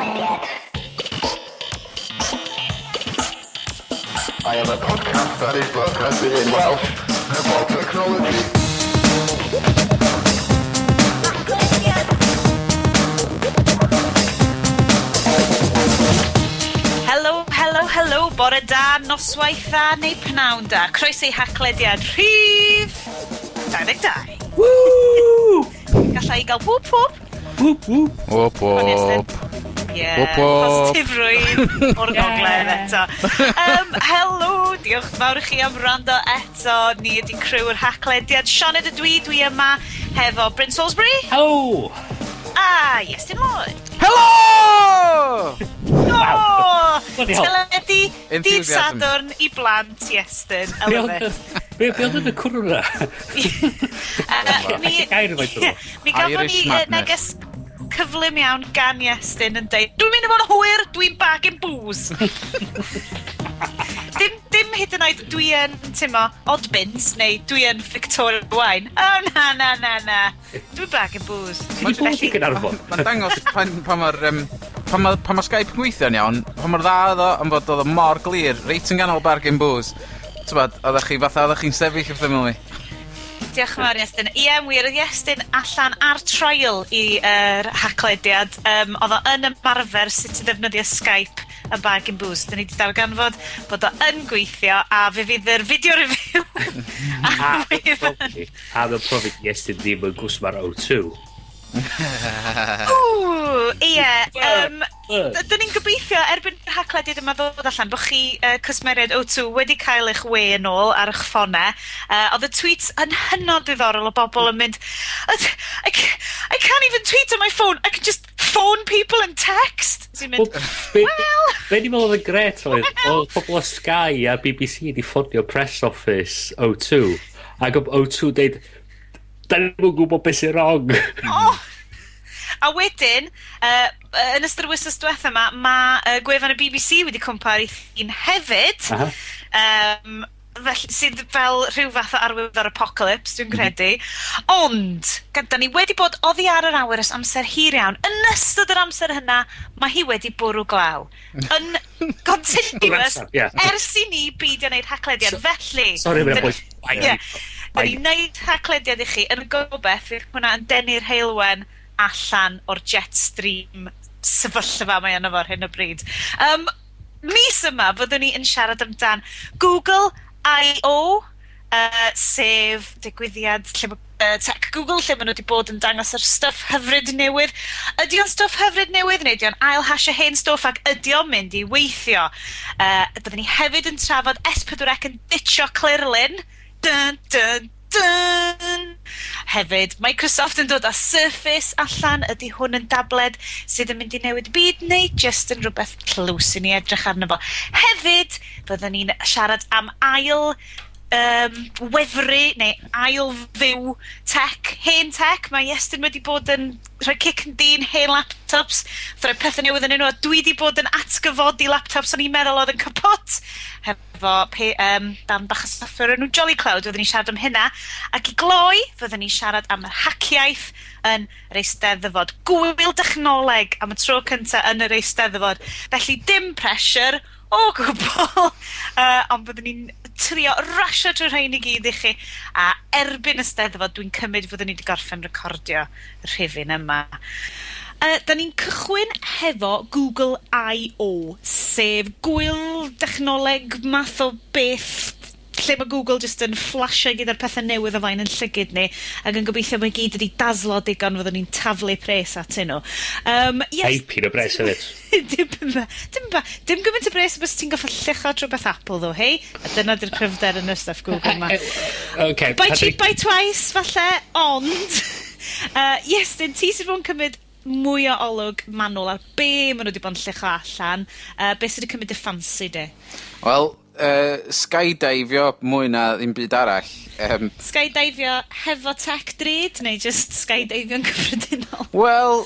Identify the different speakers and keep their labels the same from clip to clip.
Speaker 1: Haclediad.
Speaker 2: I am a podcast that is broadcasted in Welsh about technology.
Speaker 3: Helo, helo, helo, bore da, noswaith dda neu pnawn da. Croeso i Haclediad rhif 22.
Speaker 4: Woo!
Speaker 3: Galla i gael whoop whoop.
Speaker 4: Whoop whoop.
Speaker 5: Wop wop.
Speaker 3: Yeah,
Speaker 5: Whoop whoop.
Speaker 3: positifrwydd o'r gogledd eto. Helo, diolch fawr i chi am wrando eto. Ni ydi criw'r Haclediad. Sioned ydw i, dwi yma hefo Bryn Salisbury.
Speaker 4: Helo!
Speaker 3: A Iestyn Lloyd.
Speaker 5: Helo!
Speaker 3: O!
Speaker 4: Bloody hell.
Speaker 3: Teledu dydd
Speaker 5: Enthusiasm.
Speaker 3: Sadwrn i blant, Iestyn. I
Speaker 4: Be
Speaker 3: love
Speaker 4: oedd
Speaker 3: it.
Speaker 4: be oedd yn y cwrw na?
Speaker 3: Mi,
Speaker 4: Gair yma i
Speaker 3: mi gafon
Speaker 5: Irish
Speaker 3: ni
Speaker 5: madness.
Speaker 3: neges cyflym iawn gan Iestyn yn deud, "Dwi'n mynd i fod yn hwyr, dwi'n bargain booze." Dim hyd yn oed "Dwi yn, t'mo, Oddbins" neu "Dwi yn Victoria Wine." Oh, na, na, na, na. Dwi'n bargain booze.
Speaker 4: Ti 'di bod i Gaernarfon?
Speaker 5: Mae'n dangos pan, pan mae'r pan ma Skype yn gweithio'n iawn, pan mor dda oedd o, am fod oedd o mor glir, reit yn ganol bargain booze. T'bod, oeddech chi fatha oeddech chi'n sefyll wrth ymyl mi.
Speaker 3: Diolch yn fawr, Iestyn. Ie, wir, oedd Iestyn allan ar trial i yr Haclediad. Oedd o yn ymarfer sut i ddefnyddio Skype y Bargain Booze. Dyn ni wedi darganfod bod o yn gweithio a fe fydd yr video review
Speaker 4: A
Speaker 3: ar wefan.
Speaker 4: A mae'n profi Iestyn ddim yn gwsmar O2.
Speaker 3: Ww, ie. Dyn ni'n gobeithio erbyn yr Haclediad yma ddod allan bod chi, cwsmeriaid O2, wedi cael eich we yn ôl ar eich ffonau. Oedd y tweets yn hynod ddiddorol o bobl yn mynd, "I can't even tweet on my phone, I can just phone people and text." Ti'n mynd, well.
Speaker 4: Be ni'n meddwl oedd yn gret oedd pobl o Sky a BBC wedi ffonio press office O2 ac oedd O2 deud, "Da ni'n gwybod beth sy'n wrong."
Speaker 3: Oh! A wedyn, yn ystod yr wythnos diwetha yma, mae gwefan y BBC wedi cwmpa ar ei thîn hefyd. Felly, sydd fel rhyw fath o arwydd o'r apocalypse, dwi'n credu. Ond, da ni wedi bod oddi ar yr awyr ers amser hir iawn. Yn ystod yr amser hynna, mae hi wedi bwrw glaw. Yn continuous,
Speaker 4: Amser, ie.
Speaker 3: ers i ni beidio wneud Haclediad. Felly
Speaker 4: Sorry am hynna, boys.
Speaker 3: Ie. Da ni'n neud Haclediad i chi yn y gobeith fydd hwnna yn denu'r heulwen allan o'r jet stream sefyllfa mae yna fo ar hyn o bryd. Mis yma, fyddwn ni yn siarad amdan Google I.O., sef digwyddiad lle ma' tech Google, lle maen nhw wedi bod yn dangos yr stuff hyfryd newydd. Ydy o'n stwff hyfryd newydd neu ydy o'n ail hasio hen stwff ac ydy o'n mynd i weithio? Byddwn ni hefyd yn trafod S4C yn ditio Clirlun. Dun, dun, dun! Hefyd, Microsoft yn dod â Surface allan. Ydy hwn yn dabled sydd yn mynd i newid y byd neu just yn rhywbeth tlws i ni edrych arno fo? Hefyd, byddwn ni'n siarad am ail wefru neu ail fyw tech, hen tech. Mae Iestyn wedi bod yn rhoi kick yn dîn hen laptops, rhoi pethau newydd yn nhw, a dwi wedi bod yn atgyfodi laptops o'n i'n meddwl oedd yn kaput, hefo darn bach o software enw Jolly Cloud, fyddwn ni'n siarad am hynna. Ac i gloi, fyddwn ni'n siarad am yr haciaith yn yr Eisteddfod. Gwyl dechnoleg am y tro cynta yn yr Eisteddfod. Felly dim pressure o gwbl, ond byddwn ni'n trio rasio trwy rhain i gyd i chi. A erbyn y Steddfod, dwi'n cymryd fyddwn ni wedi gorffen recordio y rhifyn yma. Da ni'n cychwyn hefo Google I.O., sef gwyl dechnoleg math o beth lle mae Google just yn flasio i gyd o'r pethau newydd o flaen yn llygid ni ac yn gobeithio mae gyd wedi dazzlo digon fyddwn ni'n taflu pres atyn nhw. Yes,
Speaker 4: Dipyn o bres hefyd.
Speaker 3: Dim gymaint o bres bys ti'n goffo llucho trwy beth Apple ddo, hei? A dyna di'r cryfder yn y stuff Google ma.
Speaker 4: Okay,
Speaker 3: Buy cheap, buy twice, falle, ond yes, dyn ti sydd fod yn cymryd mwy o olwg manwl ar be maen nhw wedi bod yn llucho allan, be sydd wedi cymryd dy ffansi di?
Speaker 5: Wel, skydivio mwy na ddim byd arall.
Speaker 3: Skydivio hefo tech drud, neu just skydivio'n gyffredinol?
Speaker 5: Wel,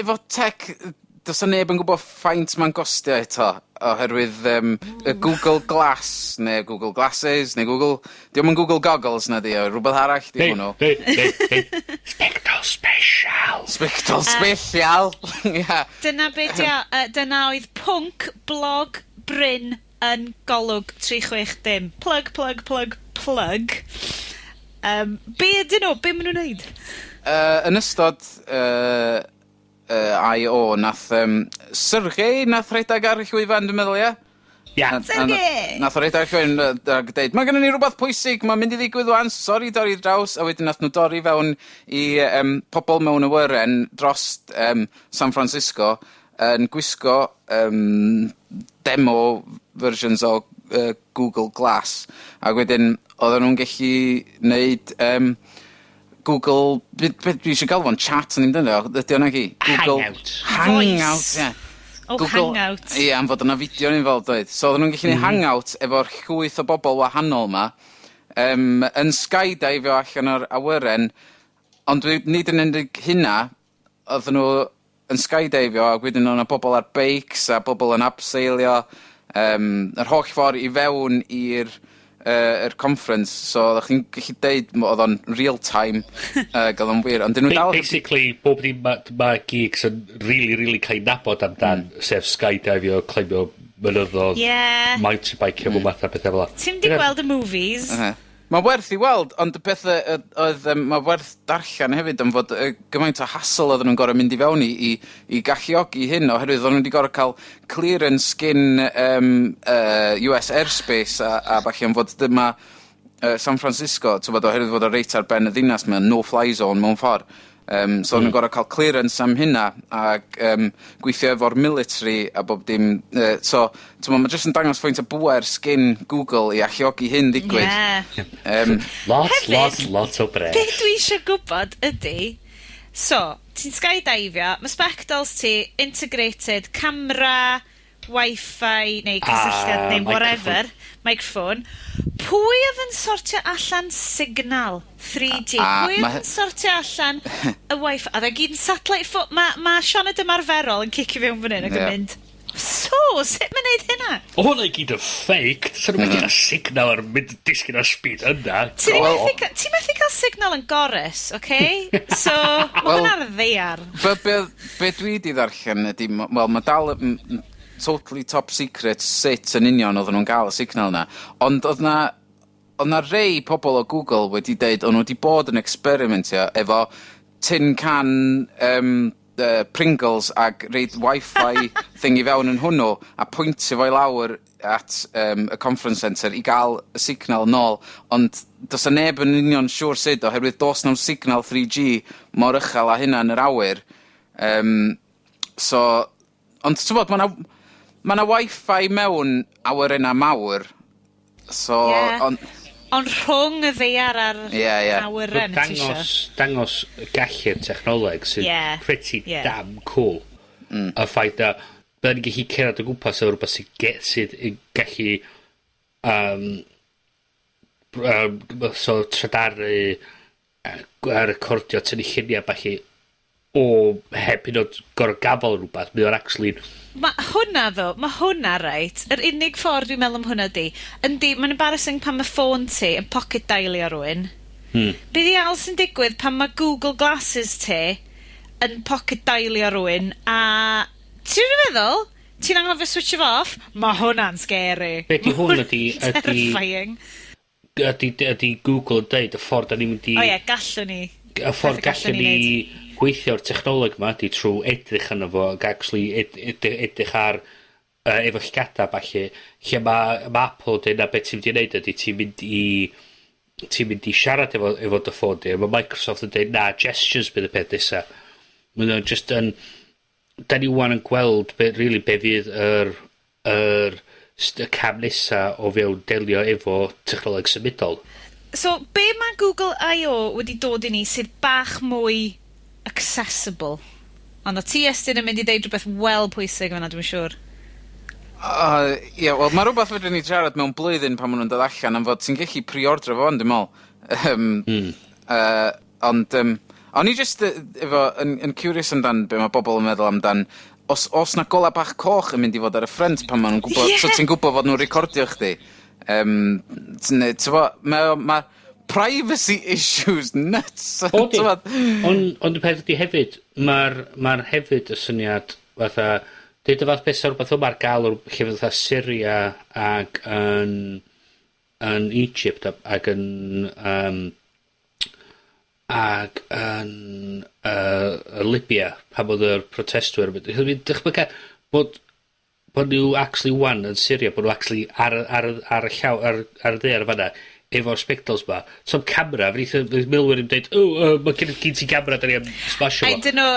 Speaker 5: efo tech Do's 'na neb yn gwbo faint ma'n gostio eto oherwydd y Google Glass ne' Google Glasses ne' Google, 'di o'm yn Google Goggles nadi o rwbeth arall 'di hwnnw.
Speaker 4: Hey, hey, hey, hey. Sbectol sbesial.
Speaker 5: Sbectol sbesial! Ia.
Speaker 3: Dyna be' 'di o, dyna oedd pwnc blog Bryn yn Golwg 360. Plug, plug, plug, plug. Be' ydyn nw? Be' ma' nw'n neud?
Speaker 5: Yn ystod I.O. nath Sergey nath rhedag ar y llwyfan dwi'n meddwl, ia?
Speaker 4: Ia.
Speaker 3: Sergey!
Speaker 5: Nath o redag ar llwyfan ag deud ma' gynnon ni rwbath pwysig ma'n mynd i ddigwydd ŵan, sori dorri draws, a wedyn nath nw dorri fewn i pobol mewn awyren drost San Francisco yn gwisgo demo versions o Google Glass, ag wedyn odden nw'n gellu neud Google, be' dwi isio galw fo'n chat o'n i'm defnyddio, ydi o nagi?
Speaker 4: Google Hangout.
Speaker 5: Hangout,
Speaker 3: Voice.
Speaker 5: ie.
Speaker 3: Oh,
Speaker 5: Google,
Speaker 3: Hangout.
Speaker 5: Ie, am fod yna fideo yn involved oedd. So odden nw'n gellu neud Hangout efo'r llwyth o bobol wahanol 'ma, yn skydivio allan o'r awyren, ond dwi, nid yn unig hynna, odden nw yn skydivio ac wedyn o' 'na bobol ar beics a bobol yn abseilio yr holl ffor i fewn i'r yr conference, so oddach chi'n gallu deud oedd o'n real time, ag odd o'n wir, ond 'dyn nw dal...
Speaker 4: Basically, bob dim ma' geeks yn really, really cael 'u nabod amdan, sef skydivio, climbio mynyddodd, mountain bikeio, bob math o pethe fel 'a.
Speaker 3: Ti'm 'di gweld y movies?
Speaker 5: Yhy. Mae'n werth i weld, ond y peth oedd, mae werth darllen hefyd am fod gymaint o hassle oedden nhw'n gorfod mynd i fewn i galluogi hyn, oherwydd oedden nhw wedi gorfod cael clearance gin US Airspace a ballu am fod dyma San Francisco, t'mod, oherwydd fod o reit ar ben y ddinas, mae'n no-fly zone mewn ffordd. So mm. nhw'n gorfod cael clearance am hynna ac gweithio efo'r military a bob dim. So, t'mo', ma' jyst yn dangos faint o bŵer sgin Google i alluogi hyn ddigwydd.
Speaker 4: Lot,
Speaker 3: Hefyd,
Speaker 4: lot, lot o bres.
Speaker 3: Be dwi eisiau gwybod ydy, so, ti'n skydivio, mae spectols ti, integrated, camera, Wi-Fi neu cysylltiad neu whatever, microphone. Pwy oedd yn sortio allan signal 3G? Pwy oedd yn sortio allan y Wi-Fi? A dde gyd yn satellite phone. Mae ma Sioned ymarferol yn cicio fewn fan hyn ac yn mynd, "So, sut mae'n neud hynna?"
Speaker 4: O, hwnna i gyd yn fake. Sa'n nhw'n mynd signal ar mynd disgyn ar speed yna.
Speaker 3: Ti methu cael signal yn Gorris, okay? So, mae hwnna ar y ddaear.
Speaker 5: Be dwi 'di ddarllen ydi, wel, ma' dal totally top secret sut yn union oedden nhw'n gael y signal 'na. Ond oedd 'na rei pobol o Google wedi deud o'n nhw wedi bod yn experimentio efo tin can Pringles ag roid Wi-Fi thing i fewn yn hwnnw a pwyntio fo i lawr at y conference centre i gael y signal nôl, ond do's 'na neb yn union siŵr sut, oherwydd do's na'm signal 3G mor uchel â hynna yn yr awyr. So, ond t'mod, ma' 'na Wi-Fi mewn awyrenna mawr, so
Speaker 3: Ond Ond rhwng y ddaear a'r
Speaker 5: Ie, ie.
Speaker 3: awyren, ti isio.
Speaker 4: Dangos gallu'r technoleg sy'n pretty damn cool. Y ffaith na, byddwn ni'n gallu cerdded o gwmpas efo rhywbeth sydd yn gallu so trydaru a recordio, tynnu lluniau ballu o heb hyd yn oed gor'o' gafal rwbath, mae o'n actually
Speaker 3: Ma' hwnna ddo, ma' hwnna reit, yr unig ffordd dwi'n meddwl am hwnna 'di, yndi, ma'n embarrassing pan ma' ffôn ti yn pocket dialio rywun. Be ddiawl sy'n digwydd pan ma' Google Glasses ti yn pocket dialio rywun a ti'n feddwl? Ti'n anghofio switch it off? Ma' hwnna'n scary.
Speaker 4: Be' 'di
Speaker 3: Ma'
Speaker 4: hwn
Speaker 3: hwnna'n
Speaker 4: ydi
Speaker 3: terrifying.
Speaker 4: ydi Google yn deud y ffordd 'dan ni'n mynd i
Speaker 3: O ie, gallwn ni.
Speaker 4: Y ffordd
Speaker 3: Pethau
Speaker 4: gallwn ni gweithio'r technoleg 'ma ydi trw edrych arno fo ac actually edrych ar efo llgada ballu, lle ma' Apple deud na be' ti'n mynd i neud ydi ti'n mynd i siarad efo dy ffôn di, a ma' Microsoft yn deud na, gestures bydd y peth nesa. Ma' nhw just yn, 'dan ni ŵan yn gweld be' really be' fydd y cam nesa o fewn delio efo technoleg symudol.
Speaker 3: So, be mae Google I.O. wedi dod i ni sydd bach mwy accessible? Ond o ti, Estyn, yn mynd i ddeud rhywbeth wel pwysig fan'na, dwi'n siŵr.
Speaker 5: Ie, wel, mae rhywbeth fedrwn ni siarad mewn blwyddyn pan ma' nhw'n dod allan am fod ti'n gallu pre-ordro fo, dwi'n meddwl. Ond O'n i jyst efo yn curious amdan be' ma' bobol yn meddwl amdan os o's 'na gola bach coch yn mynd i fod ar y ffrynt pan ma' nw'n gwbod... Ie! ...so ti'n gwbod fod nw'n recordio chdi. Neu t'mo' mae o ma' privacy issues nuts.
Speaker 4: O 'di.
Speaker 5: T'mod?
Speaker 4: Ond y peth ydi hefyd, ma'r hefyd y syniad fatha, deud y fath beth sa rwbath yma ar ga'l o'r llefydd fatha Syria ag yn Egypt a ag yn yym ag yn yy Libya pan odd yr protestwyr dychmyga bod nw actually 'wan yn Syria, bo' nw actually ar y ar y ar y llaw ar y ddaear fan 'na efo'r sbectols 'ma. So'm camera, fydd milwyr yn deud, "O yy ma' gyn ti camera, 'dan ni am smasho
Speaker 3: I
Speaker 4: fo."
Speaker 3: don't know,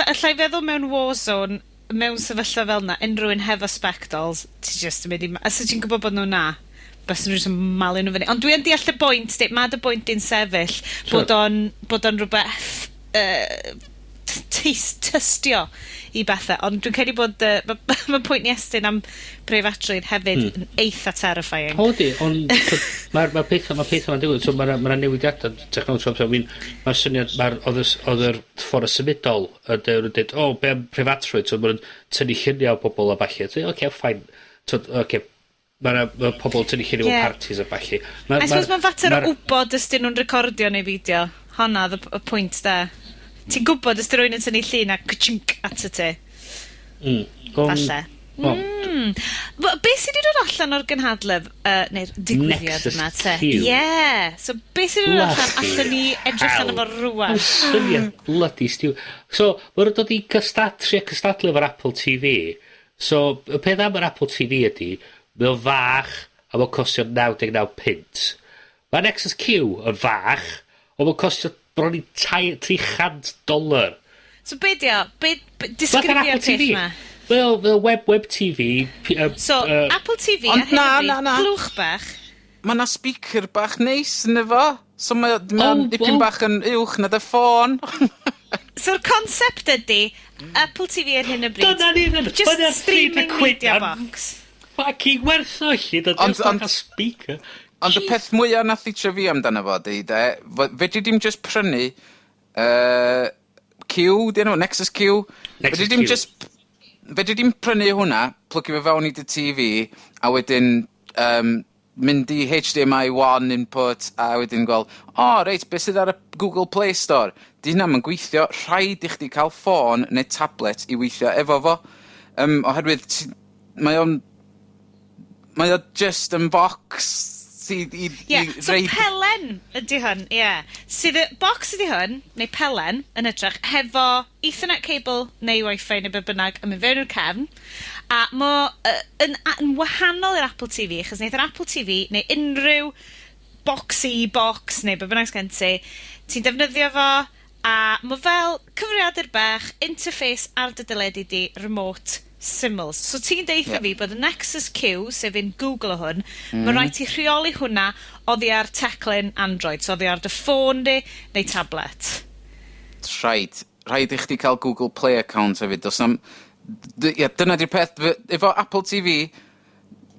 Speaker 3: allai feddwl mewn war zone, mewn sefyllfa fel 'na, unrhyw un hefo sbectols, ti just yn mynd i... A so ti'n gwybod bod nhw na, bysen nhw jyst yn malu nhw fyny. Ond dwi yn deall y bwynt, di, ma' dy bwynt di'n sefyll bod o'n rhywbeth tystio i bethau, ond dwi'n credu bod ma' pwynt Iestyn am preifatrwydd hefyd yn eitha terrifying.
Speaker 4: O 'di, ond ma' petha 'ma'n digwydd, so ma' 'na newidiada technoleg trw amser. I mean, ma'r syniad, ma'r odd y s- odd yr ffordd symudol yn deud, "O, be' am preifatrwydd?" So ma' nw'n tynnu llunia o bobol a ballu. Ti oce, fine. T'od, oce, ma' pobol yn tynnu llunia mewn parties a ballu.
Speaker 3: I suppose ma'n fater o wbod os 'dyn nhw'n recordio neu fideo. Honna odd y pwynt de. Ti'n gwbod os 'di rywun yn tynnu llun a ka-chink atat ti.
Speaker 4: Ond
Speaker 3: Falle.
Speaker 4: Wel,
Speaker 3: Wel, beth sydd wedi dod allan o'r gynhadledd, neu'r digwyddiad
Speaker 4: Nexus
Speaker 3: yma, te?
Speaker 4: Q.
Speaker 3: Ie. Yeah. So, beth sydd wedi dod allan,
Speaker 4: Bloody
Speaker 3: allwn ni edrych
Speaker 4: hell.
Speaker 3: arno fo rŵan?
Speaker 4: Ma'n syniad bloody stupid. So, ma' nw'n dod i trio cystadlu efo'r Apple TV. So, y peth am yr Apple TV ydi, mae o'n fach, a mae'n costio 99 punt. Mae Nexus Q yn fach, ond mae'n costio bron i 300 dolar.
Speaker 3: So, be di o? Be,
Speaker 4: Fatha'r
Speaker 3: disgrifio'r
Speaker 4: Apple
Speaker 3: peth
Speaker 4: TV.
Speaker 3: ma.
Speaker 4: Wel, web TV.
Speaker 3: So, Apple TV
Speaker 5: Ond
Speaker 3: ar hyn
Speaker 5: na,
Speaker 3: o bryd,
Speaker 5: na, na.
Speaker 3: blwch bach.
Speaker 5: Ma' 'na speaker bach neis yno fo. So mae
Speaker 4: O,
Speaker 5: o'n dipyn
Speaker 4: wel.
Speaker 5: bach yn uwch na dy ffôn.
Speaker 3: So'r concept ydy, Apple TV ar hyn o bryd.
Speaker 4: Dyna ni then.
Speaker 3: Just
Speaker 4: Dyna'r
Speaker 3: streaming
Speaker 4: 300 quid
Speaker 3: media
Speaker 4: am
Speaker 3: box.
Speaker 4: Fucking werth o lle. Ond speaker.
Speaker 5: Ond y peth mwya nath itio fi amdano fo 'di de, fedri di'm just prynu Q, 'di enw, Nexus Q.
Speaker 4: Nexus
Speaker 5: Fedri di'm
Speaker 4: Q.
Speaker 5: just fedri di'm prynu hwnna, plygio fo fewn i dy TV, a wedyn mynd i HDMI 1 input, a wedyn gweld, o oh, reit, beth sydd ar y Google Play Store? Di hynna yn gweithio, rhaid i chdi cael ffôn neu tablet i weithio efo fo. Oherwydd mae o just yn box i,
Speaker 3: Ie,
Speaker 5: i
Speaker 3: so
Speaker 5: reid
Speaker 3: pelen ydy hwn, ie. Yeah. Sydd y box ydy hwn, neu pelen, yn hytrach, hefo Ethernet cable neu Wi-Fi neu be bynnag yn mynd fewn i'r cefn. A mo yn wahanol i'r Apple TV, achos neith yr Apple TV neu unrhyw boxy box neu be bynnag sgen ti, ti'n defnyddio fo, a mo fel cyfrifiadur bach, interface ar dy deledu di, remote, syml. So ti'n deutha fi bod y Nexus Q, sef un Google o hwn, mae rhaid ti rheoli hwnna oddi ar teclyn Android, so oddi ar dy ffôn di neu tablet.
Speaker 5: Rhaid. Rhaid i chdi cael Google Play account hefyd. Does na'm... Ie, dyna di'r peth. Efo Apple TV,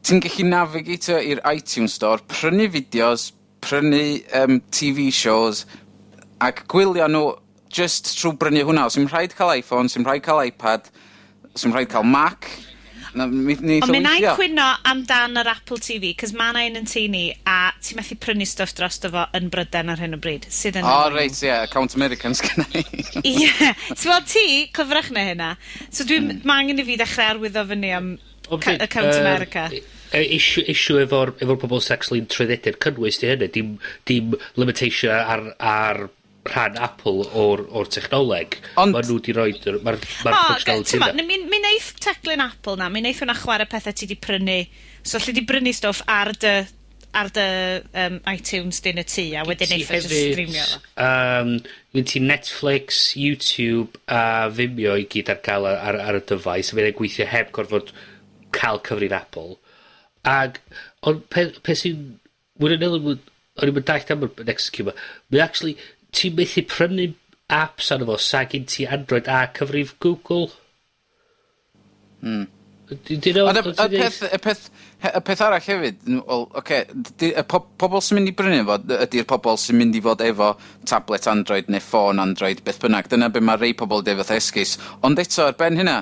Speaker 5: ti'n gallu navigatio i'r iTunes Store, prynu fideos, prynu TV shows, ac gwylio nhw just trwy brynu hwnna. Os rhaid cael iPhone, sy'm rhaid cael iPad, sy'm rhaid cael Mac. Na, mi, neith
Speaker 3: Ond
Speaker 5: o
Speaker 3: mi wna i
Speaker 5: weithio.
Speaker 3: cwyno amdan yr Apple TV, cos ma' 'na un yn tŷ ni, a ti methu prynu stwff drosto fo yn Bryden ar hyn o bryd, sydd yn
Speaker 5: O,
Speaker 3: annoying.
Speaker 5: reit, ie, account Americans gynna i.
Speaker 3: Ie. Ti'n gweld ti, clyfrach na hynna. So dwi'n, ma' angen i fi ddechrau arwyddo fyny am
Speaker 4: Ond
Speaker 3: Account America.
Speaker 4: Issue efo'r pobol sy'n actually'n trwyddedu'r cynnwys di hynny, dim limitation ar rhan Apple o'r technoleg. Ma' nhw 'di roid ma'r
Speaker 3: O,
Speaker 4: functionality
Speaker 3: t'mo',
Speaker 4: yna.
Speaker 3: mi neith teclyn Apple na, mi neith hwnna chwarae pethau ti 'di prynu. So alli di brynu stwff ar dy iTunes di yn y tŷ, a wedyn
Speaker 4: Ti
Speaker 3: neith o just streamio fo.
Speaker 4: Gen ti Netflix, YouTube a Vimeo i gyd ar gael ar y dyfais, a mae'n gweithio heb gorfod cael cyfrif Apple. Ag, ond pe sy'n wirioneddol, o'n i'm yn dallt am y Nexus Q 'ma, mae actually, ti'n methu prynu apps arno fo sa gen ti Android a cyfrif Google. Di
Speaker 5: Ond y peth arall hefyd, wel, oce, y pobol sy'n mynd i brynu fo ydi'r pobol sy'n mynd i fod efo tablet Android neu ffôn Android, beth bynnag. Dyna be' ma' rei pobol deud fatha esgus. Ond eto, ar ben hynna,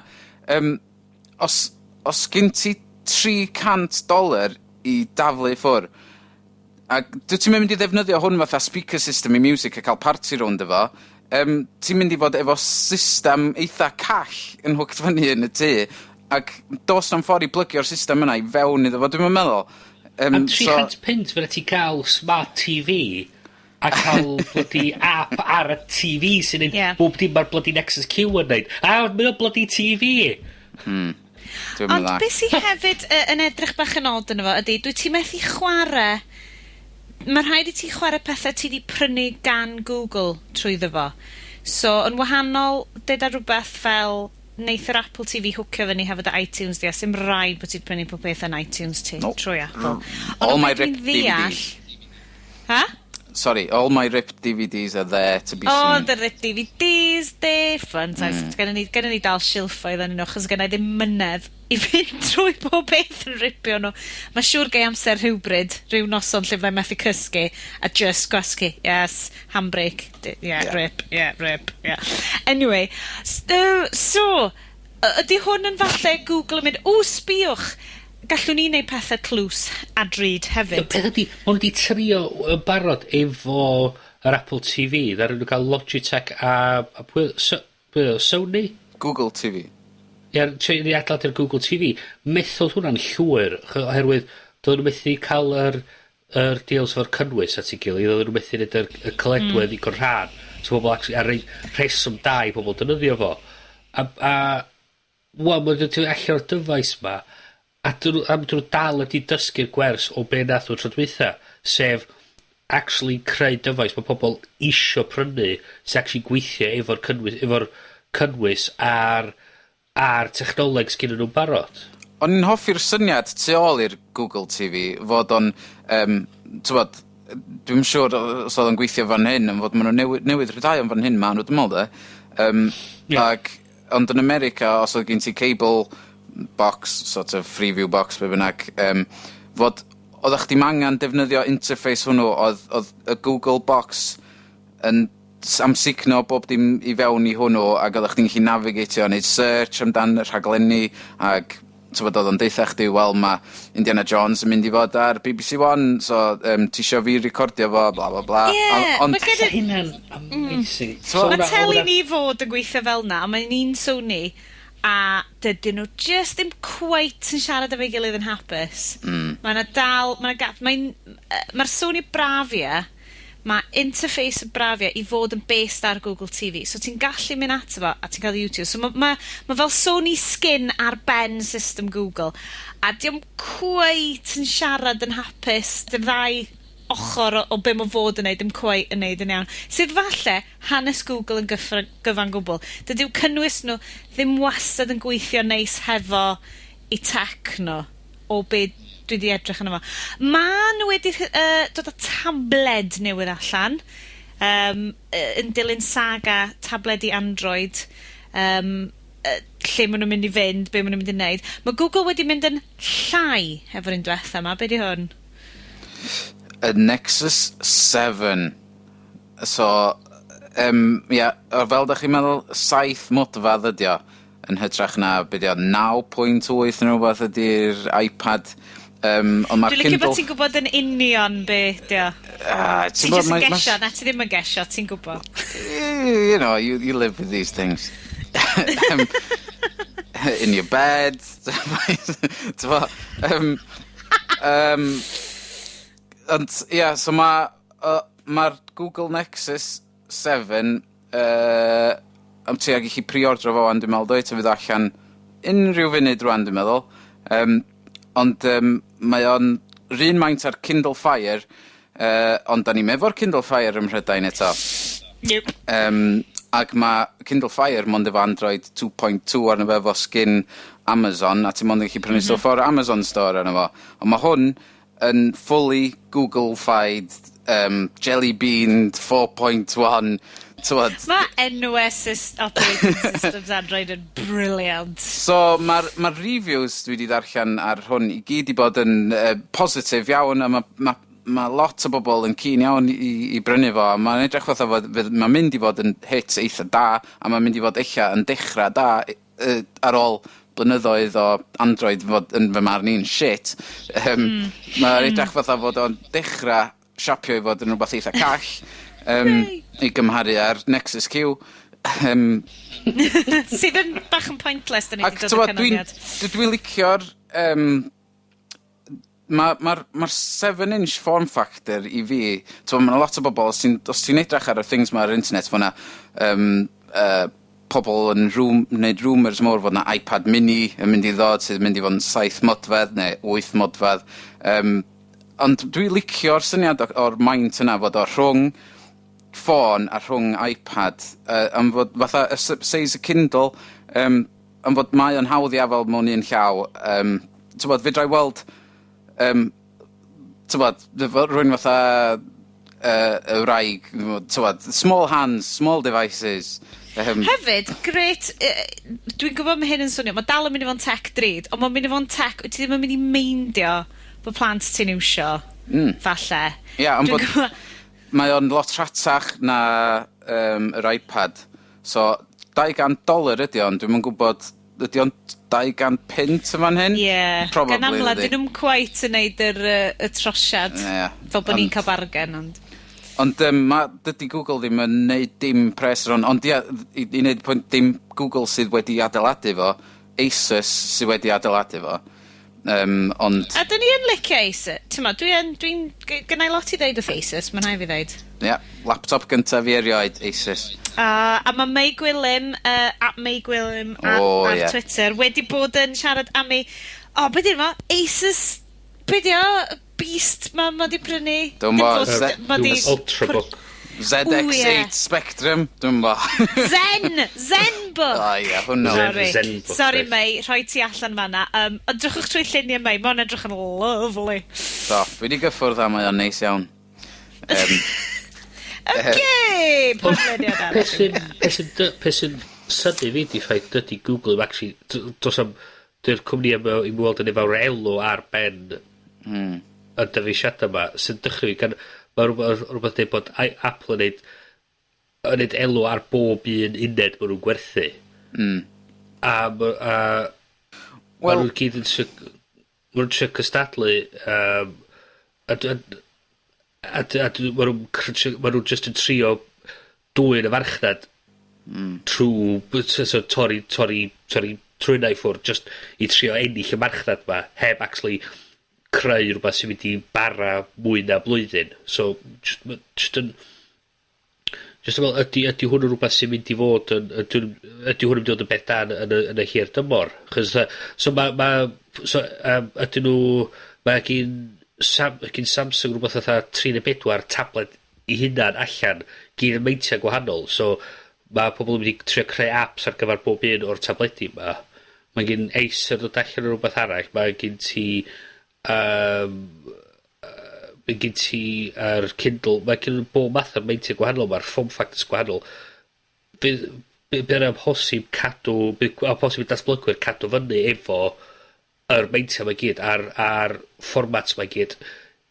Speaker 5: os gin ti $300 i daflu i ffwr', ac dwyt ti'm yn mynd i ddefnyddio hwn fatha speaker system i music a ca'l party rownd efo, ti'n mynd i fod efo system eitha call yn hooked fyny yn y tŷ, ac do's na'm ffor i plygio'r system yna i fewn iddo fo, dwi'm yn meddwl.
Speaker 4: Am £300 fydda ti ca'l smart TV a cael bloody app ar y TV sy'n neud bob dim ma'r bloody Nexus Q yn neud. A mae o bloody TV!
Speaker 5: Dwi'm yn
Speaker 3: Ond
Speaker 5: dda.
Speaker 3: beth sy hefyd yn edrych bach yn od yno fo ydi, dwi ti methu chware, mae rhaid i ti chware pethau ti 'di prynu gan Google trwyddo fo. So, yn wahanol, deda rhywbeth fel neith yr Apple TV hwcio fyny hefo dy iTunes di, a sim rhaid bod ti'n prynu pob peth yn iTunes ti
Speaker 5: Nope.
Speaker 3: trwy Apple. Ond
Speaker 5: All
Speaker 3: o
Speaker 5: my
Speaker 3: be' dwi'n
Speaker 5: ripped
Speaker 3: ddeall.
Speaker 5: DVDs.
Speaker 3: Ha?
Speaker 5: Sorry, all my ripped DVDs are there to be
Speaker 3: Oh,
Speaker 5: seen.
Speaker 3: the ripped DVDs, de, fun times. Gynnon ni dal silffoedd yn nhw, achos gynna i ddim mynedd i fynd trwy pob beth yn ripio nhw. Mae siŵr gai amser rhywbryd, rhyw noson lle fyddai methu cysgu, a just gwasgu, yes, handbrake, yeah, rip, yeah, rip, yeah. Anyway, so, ydy hwn yn falle Google yn mynd, "O, sbiwch, gallwn ni wneud pethau tlws a drud
Speaker 4: Y
Speaker 3: hefyd"?
Speaker 4: Peth ydi, ma' nhw wedi trio yn barod efo yr Apple TV, ddaru nhw gael Logitech a pwy, so, pwy oedd o, Sony?
Speaker 5: Google TV.
Speaker 4: Ie, trio i adeiladu'r Google TV. Methodd hwnna'n llwyr, oherwydd doedden nhw methu cael yr deals efo'r cynnwys at ei gilydd, oedden nhw methu neud y caledwedd mm. i rhad. So bobl actually, a rei rheswm da i bobl defnyddio fo. A wel, mae'n dod allan o'r dyfais ma, a dyn nhw dal wedi dysgu'r gwers o be nath nhw tro dwytha, sef actually creu dyfais mae pobl isio prynu sy'n actually gweithio efo'r cynnwys a'r technoleg sgyn nhw'n barod.
Speaker 5: O'n i'n hoffi'r syniad tu ôl i'r Google TV fod o'n, t'mod, dwi'm siŵr os oedd o'n gweithio fan hyn, ond fod ma' nw newydd rhyddhau o'n fan hyn ma' nw dwi me'wl 'de. Ag, ond yn America, os oedd gen ti cable box, sort of Freeview box, be bynnag, fod oeddach chdi'm angan defnyddio interface hwnnw, oedd y Google box yn amsugno bob dim i fewn i hwnnw, ac oeddach chdi'n gallu navigatio, neud search amdan y rhaglenni, ag t'mod oedd o'n deutha chdi, "Wel, ma' Indiana Jones yn mynd i fod ar BBC One, so ti isio fi recordio fo," bla bla bla.
Speaker 3: Ie,
Speaker 5: Ond
Speaker 3: ma'
Speaker 4: Sa hynna'n amazing.
Speaker 5: So
Speaker 3: Mae teli ni fod yn gweithio fel na, a mae'n un Sony, a dydyn nhw just ddim quite yn siarad efo'i gilydd yn hapus. Mae 'na dal, mae 'na gap, mae'r Sony Bravia, mae interface y Bravia i fod yn based ar Google TV. So ti'n gallu mynd ato fo a ti'n cael YouTube. So mae ma fel Sony skin ar ben system Google. A diom quite yn siarad yn hapus. Dy'r ddau ochr o be mae fod yn neud, dim quite yn neud yn iawn. Sydd falle hanes Google yn gyfan gwbl. Dydyw cynnwys nhw ddim wastad yn gweithio neis hefo i tech nhw o be dwi 'di edrych arno fo. Ma' nhw wedi dod â tabled newydd allan yn dilyn saga tabledi Android, lle ma' nhw'n mynd i fynd, be' ma' nhw'n mynd i neud. Ma' Google wedi mynd yn llai hefo'r un dwetha 'ma. Be' 'di hwn?
Speaker 5: Y Nexus 7. So, ia, o fel 'dach chi'n meddwl, 7 modfadd ydi o, yn hytrach na, be' 'di o, 9.8 neu rwbath ydi'r iPad. Ond ma'r
Speaker 3: Dwi'n licio
Speaker 5: Kindle
Speaker 3: bod ti'n gwybod yn union be' 'di o.
Speaker 5: Ah,
Speaker 3: Ti
Speaker 5: ti'n gwbod,
Speaker 3: jyst yn gesio, na ti ddim yn gesio, ti'n gwbod.
Speaker 5: You know, you live with these things. In your bed. T'mo', ond, ia, so ma'r Google Nexus 7, am ti ag i chi pre-ordro fo wan, dwi'n meddwl, dwyt, a fydd o allan unrhyw funud rwan, dwi'n meddwl. Ond mae o'n 'run maint ar Kindle Fire, ond 'dan ni'm efo'r Kindle Fire ym Mhrydain eto.
Speaker 3: Nope.
Speaker 5: Ac ma' Kindle Fire mond efo Android 2.2 arno fo efo skin Amazon, a ti mond yn gallu prynu stwff o'r Amazon store arno fo. Ond ma' hwn yn fully Google-fied, Jelly Bean 4.1. T'mod?
Speaker 3: Ma' enwe operating systems Android yn brilliant.
Speaker 5: So ma'r ma' reviews dwi 'di ddarllen ar hwn i gyd 'di bod yn positif iawn a ma' lot o bobol yn keen iawn i brynu fo, a ma'n edrych fatha fod fydd ma'n mynd i fod yn hit eitha da, a ma'n mynd i fod ella yn dechra da ar ôl blynyddoedd o Android fod yn fy marn i'n shit. Ma'n edrych fatha fod o'n dechra siapio i fod yn rwbath eitha call i gymharu ar Nexus Q.
Speaker 3: Sydd yn bach yn pointless, 'dan ni
Speaker 5: Ac
Speaker 3: 'di dod
Speaker 5: t'mod
Speaker 3: i'r
Speaker 5: dwi'n
Speaker 3: canlyniad.
Speaker 5: dwi licio'r ma'r 7 inch form factor i fi, t'mo' ma' 'na lot o bobol os ti'n edrach ar y things 'ma ar yr internet fo' 'na pobol yn neud rumours mowr fod 'na iPad mini yn mynd i ddod sydd yn mynd i fod yn 7 modfedd neu 8 modfedd. Ond dwi licio'r syniad o'r maint yna fod o rhwng ffôn a rhwng iPad, am fod fatha y size y Kindle, am fod mae o'n hawdd i afel mewn un llaw, t'mod fedrai weld, t'mod, rywun fatha y wraig, t'mod, small hands, small devices.
Speaker 3: Hefyd, grêt, dwi'n gwybod ma' hyn yn swnio, ma' dal yn mynd i fod yn tech drud, ond ma'n mynd i fod yn tech, wyt ti ddim yn mynd i meindio bod plant ti'n iwsio, falle.
Speaker 5: Ia, ond
Speaker 3: Dwi'n
Speaker 5: bod mae o'n lot rhatach na yr iPad. So, $200 ydi o, ond dwi'm yn gwbod, ydi o'n 200 punt yn fan hyn?
Speaker 3: Ie.
Speaker 5: Probably,
Speaker 3: Gan amla,
Speaker 5: ydi.
Speaker 3: dyn nhw'm quite yn neud y trosiad.
Speaker 5: Ie,
Speaker 3: Fel bod ni'n
Speaker 5: ond
Speaker 3: cael bargen, ond
Speaker 5: Ond dydy Google ddim yn neud dim pres ar hwn, ond ia, i neud pwynt, dim Google sydd wedi adeiladu fo, Asus sydd wedi adeiladu fo. Ond
Speaker 3: A dyn ni yn licio Asus. T'mo', dwi'n, gynna i lot i ddeud wrth Asus, mae'n rhaid fi ddeud.
Speaker 5: Ia, laptop gyntaf fi erioed, Asus.
Speaker 3: A mae May Gwilym, @MayGwilym ar,
Speaker 5: O,
Speaker 3: ar
Speaker 5: ie.
Speaker 3: Twitter, wedi bod yn siarad am ei... O, be di'r fo? Asus... Be di o? Beast ma di prynu?
Speaker 5: Dwi'm bo,
Speaker 3: Dim ma di
Speaker 4: Ultrabook.
Speaker 5: ZX8
Speaker 3: Ww, ie.
Speaker 5: Spectrum, dwi'm bo.
Speaker 3: Zen! Zenbook!
Speaker 5: O ie, hwnnw.
Speaker 3: Sorry.
Speaker 4: Zenbook,
Speaker 3: Sorry,
Speaker 4: reit.
Speaker 3: May, rhoi ti allan fanna. Edrychwch trwy lluniau May, mae'n edrych yn lovely.
Speaker 5: Do, dwi wedi gyffwrdd a mae o'n neis iawn.
Speaker 3: Okay, podlediad arall.
Speaker 4: Peth sy'n synnu fi 'di ffaith dydy Google ddim actually, does am, dy'r cwmni yma i weld yn efo elw ar ben y dyfeisiadau yma sy'n dechrau gan mae rhywbeth dweud bod Apple yn neud elw ar bob un uned ma' nhw'n gwerthu. A ma'
Speaker 5: Wel
Speaker 4: nhw gyd yn trio, ma' nhw'n trio cystadlu a ma' nhw'n ma' nhw just yn trio dwyn y farchnad trw so torri trwynau i ffwrdd just i trio ennill y marchnad 'ma heb actually creu rwbath sy'n mynd i bara mwy na blwyddyn. So jyst ma' jyst yn me'wl ydi hwn yn rwbath sy'n mynd i fod yn ydi hwn yn mynd i fod yn beth da yn y hir dymor? 'Chos so ma' so ydyn nhw ma' gin Samsung rwbath fatha tri neu bedwar tablet 'i hunan allan gyd yn meintia gwahanol, so ma' pobol yn mynd i trio creu apps ar gyfar bob un o'r tabledi 'ma. Mae gin Acer dod allan o rwbath arall, mae gin ti yr Kindle, mae gin bob math o meintia gwahanol, ma'r form factors gwahanol. Bydd amhosib cadw, bydd amhosib i datblygwyr cadw fyny efo yr meintia 'ma gyd a'r formats 'ma i gyd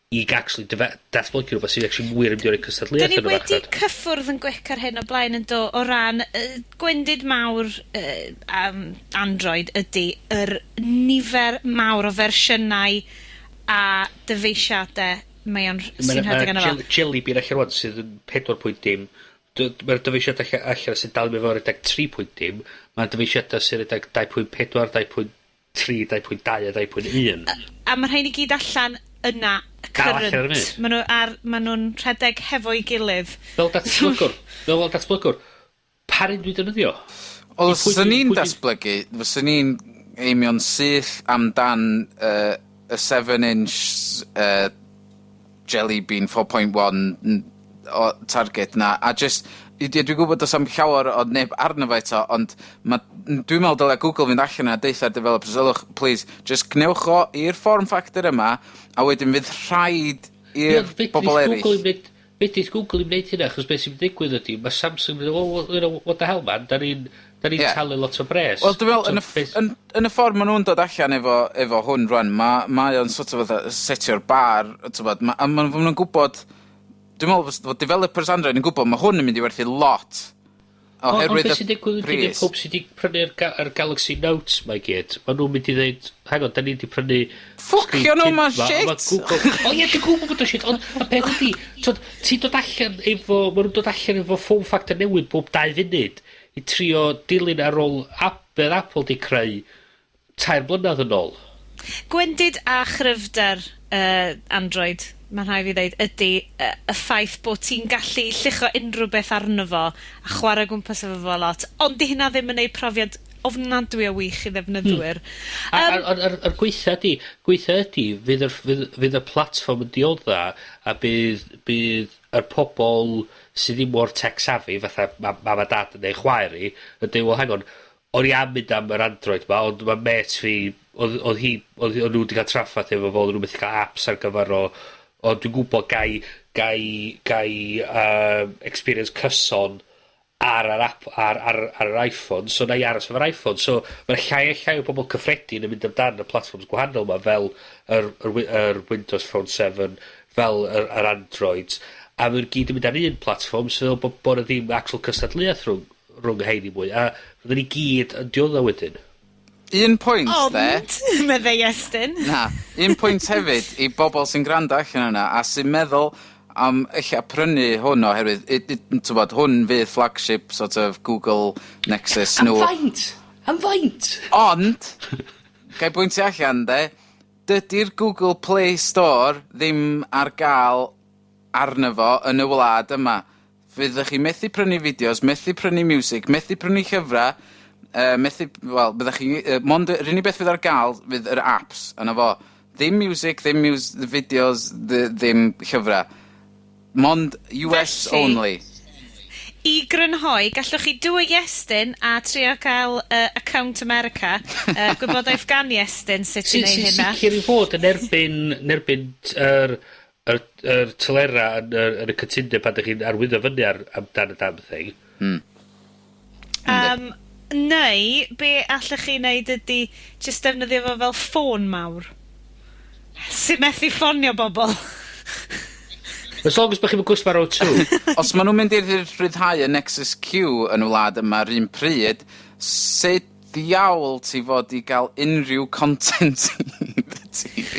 Speaker 4: i actually datblygu rwbath sydd actually wir yn mynd i roi
Speaker 3: Dyn
Speaker 4: cystadleuaeth
Speaker 3: ni
Speaker 4: yn y
Speaker 3: wedi
Speaker 4: farchnad.
Speaker 3: cyffwrdd yn gwic ar hyn o blaen yn do o ran gwendid mawr Android ydy yr nifer mawr o fersiynau a dyfeisiadau mae o'n sy'n rhedeg arno fo.
Speaker 4: Jelly Bean allan rwan sydd yn 4 pwynt dim. Mae'r dyfeisiadau allan sy'n dal i mewn rhedeg 3 pwynt dim. Mae'r dyfeisiadau sy'n rhedeg 2.4, 2.3, 2.2 a 2.1.
Speaker 3: A mae rhain i gyd allan yna
Speaker 4: Dal allan ar y
Speaker 3: current.
Speaker 4: funud.
Speaker 3: Ma' nhw'n rhedeg hefo'i gilydd.
Speaker 4: Fel datblygwr, pa un dwi'n defnyddio?
Speaker 5: Wel,
Speaker 4: I
Speaker 5: os
Speaker 4: pwy
Speaker 5: fyswn ni'n datblygu, fyswn ni'n aimio'n syth amdan y 7-inch Jelly Bean 4.1 o target na, a just, dwi'n gwybod does am llawer o neb arno fo eto, ond dwi'n meddwl dylai Google fynd allan a deutha'r developers, "Ylwch, please, just gnewch o i'r form factor yma, a wedyn fydd rhaid i'r
Speaker 4: Ie,
Speaker 5: bobl
Speaker 4: fedrith
Speaker 5: eraill."
Speaker 4: Google ddim neud. Be' Google i wneud hynna, achos beth sy'n digwydd ydy, mae Samsung yn mynd, "Well, what the hell man, da ni'n da ni talu lot o bres."
Speaker 5: Wel, dwi'n meddwl, yn y ffordd maen nhw'n dod allan efo hwn rwan, mae o'n sort of fatha setio'r bar, t'bod, a ma' nhw'n gwybod, dwi'n meddwl fod developers Android yn gwybod mae hwn yn mynd i werthu lot.
Speaker 4: Oherwydd ond beth sy'n digwydd ydy pawb sydd wedi prynu'r yr Galaxy Notes ma i gyd, ma' nhw'n mynd i ddeud, "Hang on, da ni wedi prynu..."
Speaker 5: Ffwcio nhw, ma'n shit!
Speaker 4: O ie, dwi'n gwybod bod o'n shit, ond y peth ydi, t'od, ti'n dod allan efo, ma' nhw'n dod allan efo form factor newydd bob 2 funud i trio dilyn ar ôl Apple 'di creu 3 blynedd yn ôl.
Speaker 3: Gwendid a chryfder Android, mae'n rhaid fi ddeud, ydy y ffaith bod ti'n gallu llucho unrhyw beth arno fo a chwarae gwmpas efo fo lot, ond di hynna ddim yn neud profiad ofnadwy o wych i ddefnyddwyr.
Speaker 4: A'r gweitha ydi, fydd y platfform yn diodda a bydd yr pobol sydd ddim mor tech savvy, fatha mam a dad neu chwaer i, yn dweud, "Well, hang on, o'n i am mynd am yr Android ma, ond ma' mêt fi, oedd hi, oedd nhw wedi cael traffath efo fo, oedd nhw methu cael apps ar gyfer o, ond dwi'n gwybod gai experience cyson ar yr app, ar yr iPhone, so na i aros efo'r iPhone." So mae'n llai a llai o bobl cyffredin yn mynd amdan y platforms gwahanol ma, fel yr Windows Phone 7, fel yr Androids, a maen gyd yn mynd ar un platform, so fel bod 'na ddim actual cystadleuaeth rhwng y heini mwy, a fydden ni gyd yn diodda wedyn.
Speaker 5: Un pwynt, de.
Speaker 3: Ond, meddai Iestyn.
Speaker 5: Na, un pwynt hefyd i bobl sy'n gwrando allan yna a sy'n meddwl am ella prynu hwn oherwydd, t'bod, hwn fydd flagship sort of Google Nexus
Speaker 4: Am
Speaker 5: nhw.
Speaker 4: faint? Am faint?
Speaker 5: Ond, gai bwyntio allan, de, dydy'r Google Play Store ddim ar gael arno fo yn y wlad yma. Fyddwch chi methu prynu fideos, methu prynu music, methu prynu llyfrau, methu, wel, byddwch chi, mond, yr unig beth fydd ar gael fydd yr apps yna fo. Ddim music, ddim videos, ddim llyfrau. Mond US
Speaker 3: Felly-
Speaker 5: only.
Speaker 3: I grynhoi, gallwch chi dwy Iestyn a trio cael account America, gwybodaeth gan Iestyn sut i
Speaker 4: Sy'n
Speaker 3: wneud
Speaker 4: sy
Speaker 3: hynna.
Speaker 4: sicr i fod yn erbyn yr telera yn y cytundeb pan ydych chi'n arwyddo fyny amdan y damn thing.
Speaker 3: Neu, be allwch chi wneud ydy just defnyddio fo fel ffôn mawr. Sy'n methu ffonio bobl.
Speaker 4: As long as bych chi'n gwsmar O2.
Speaker 5: Os maen nhw'n mynd i rhyddhau y Nexus Q yn y wlad yma yr un pryd, sut ddiawl ti fod i gael unrhyw content i dy TV?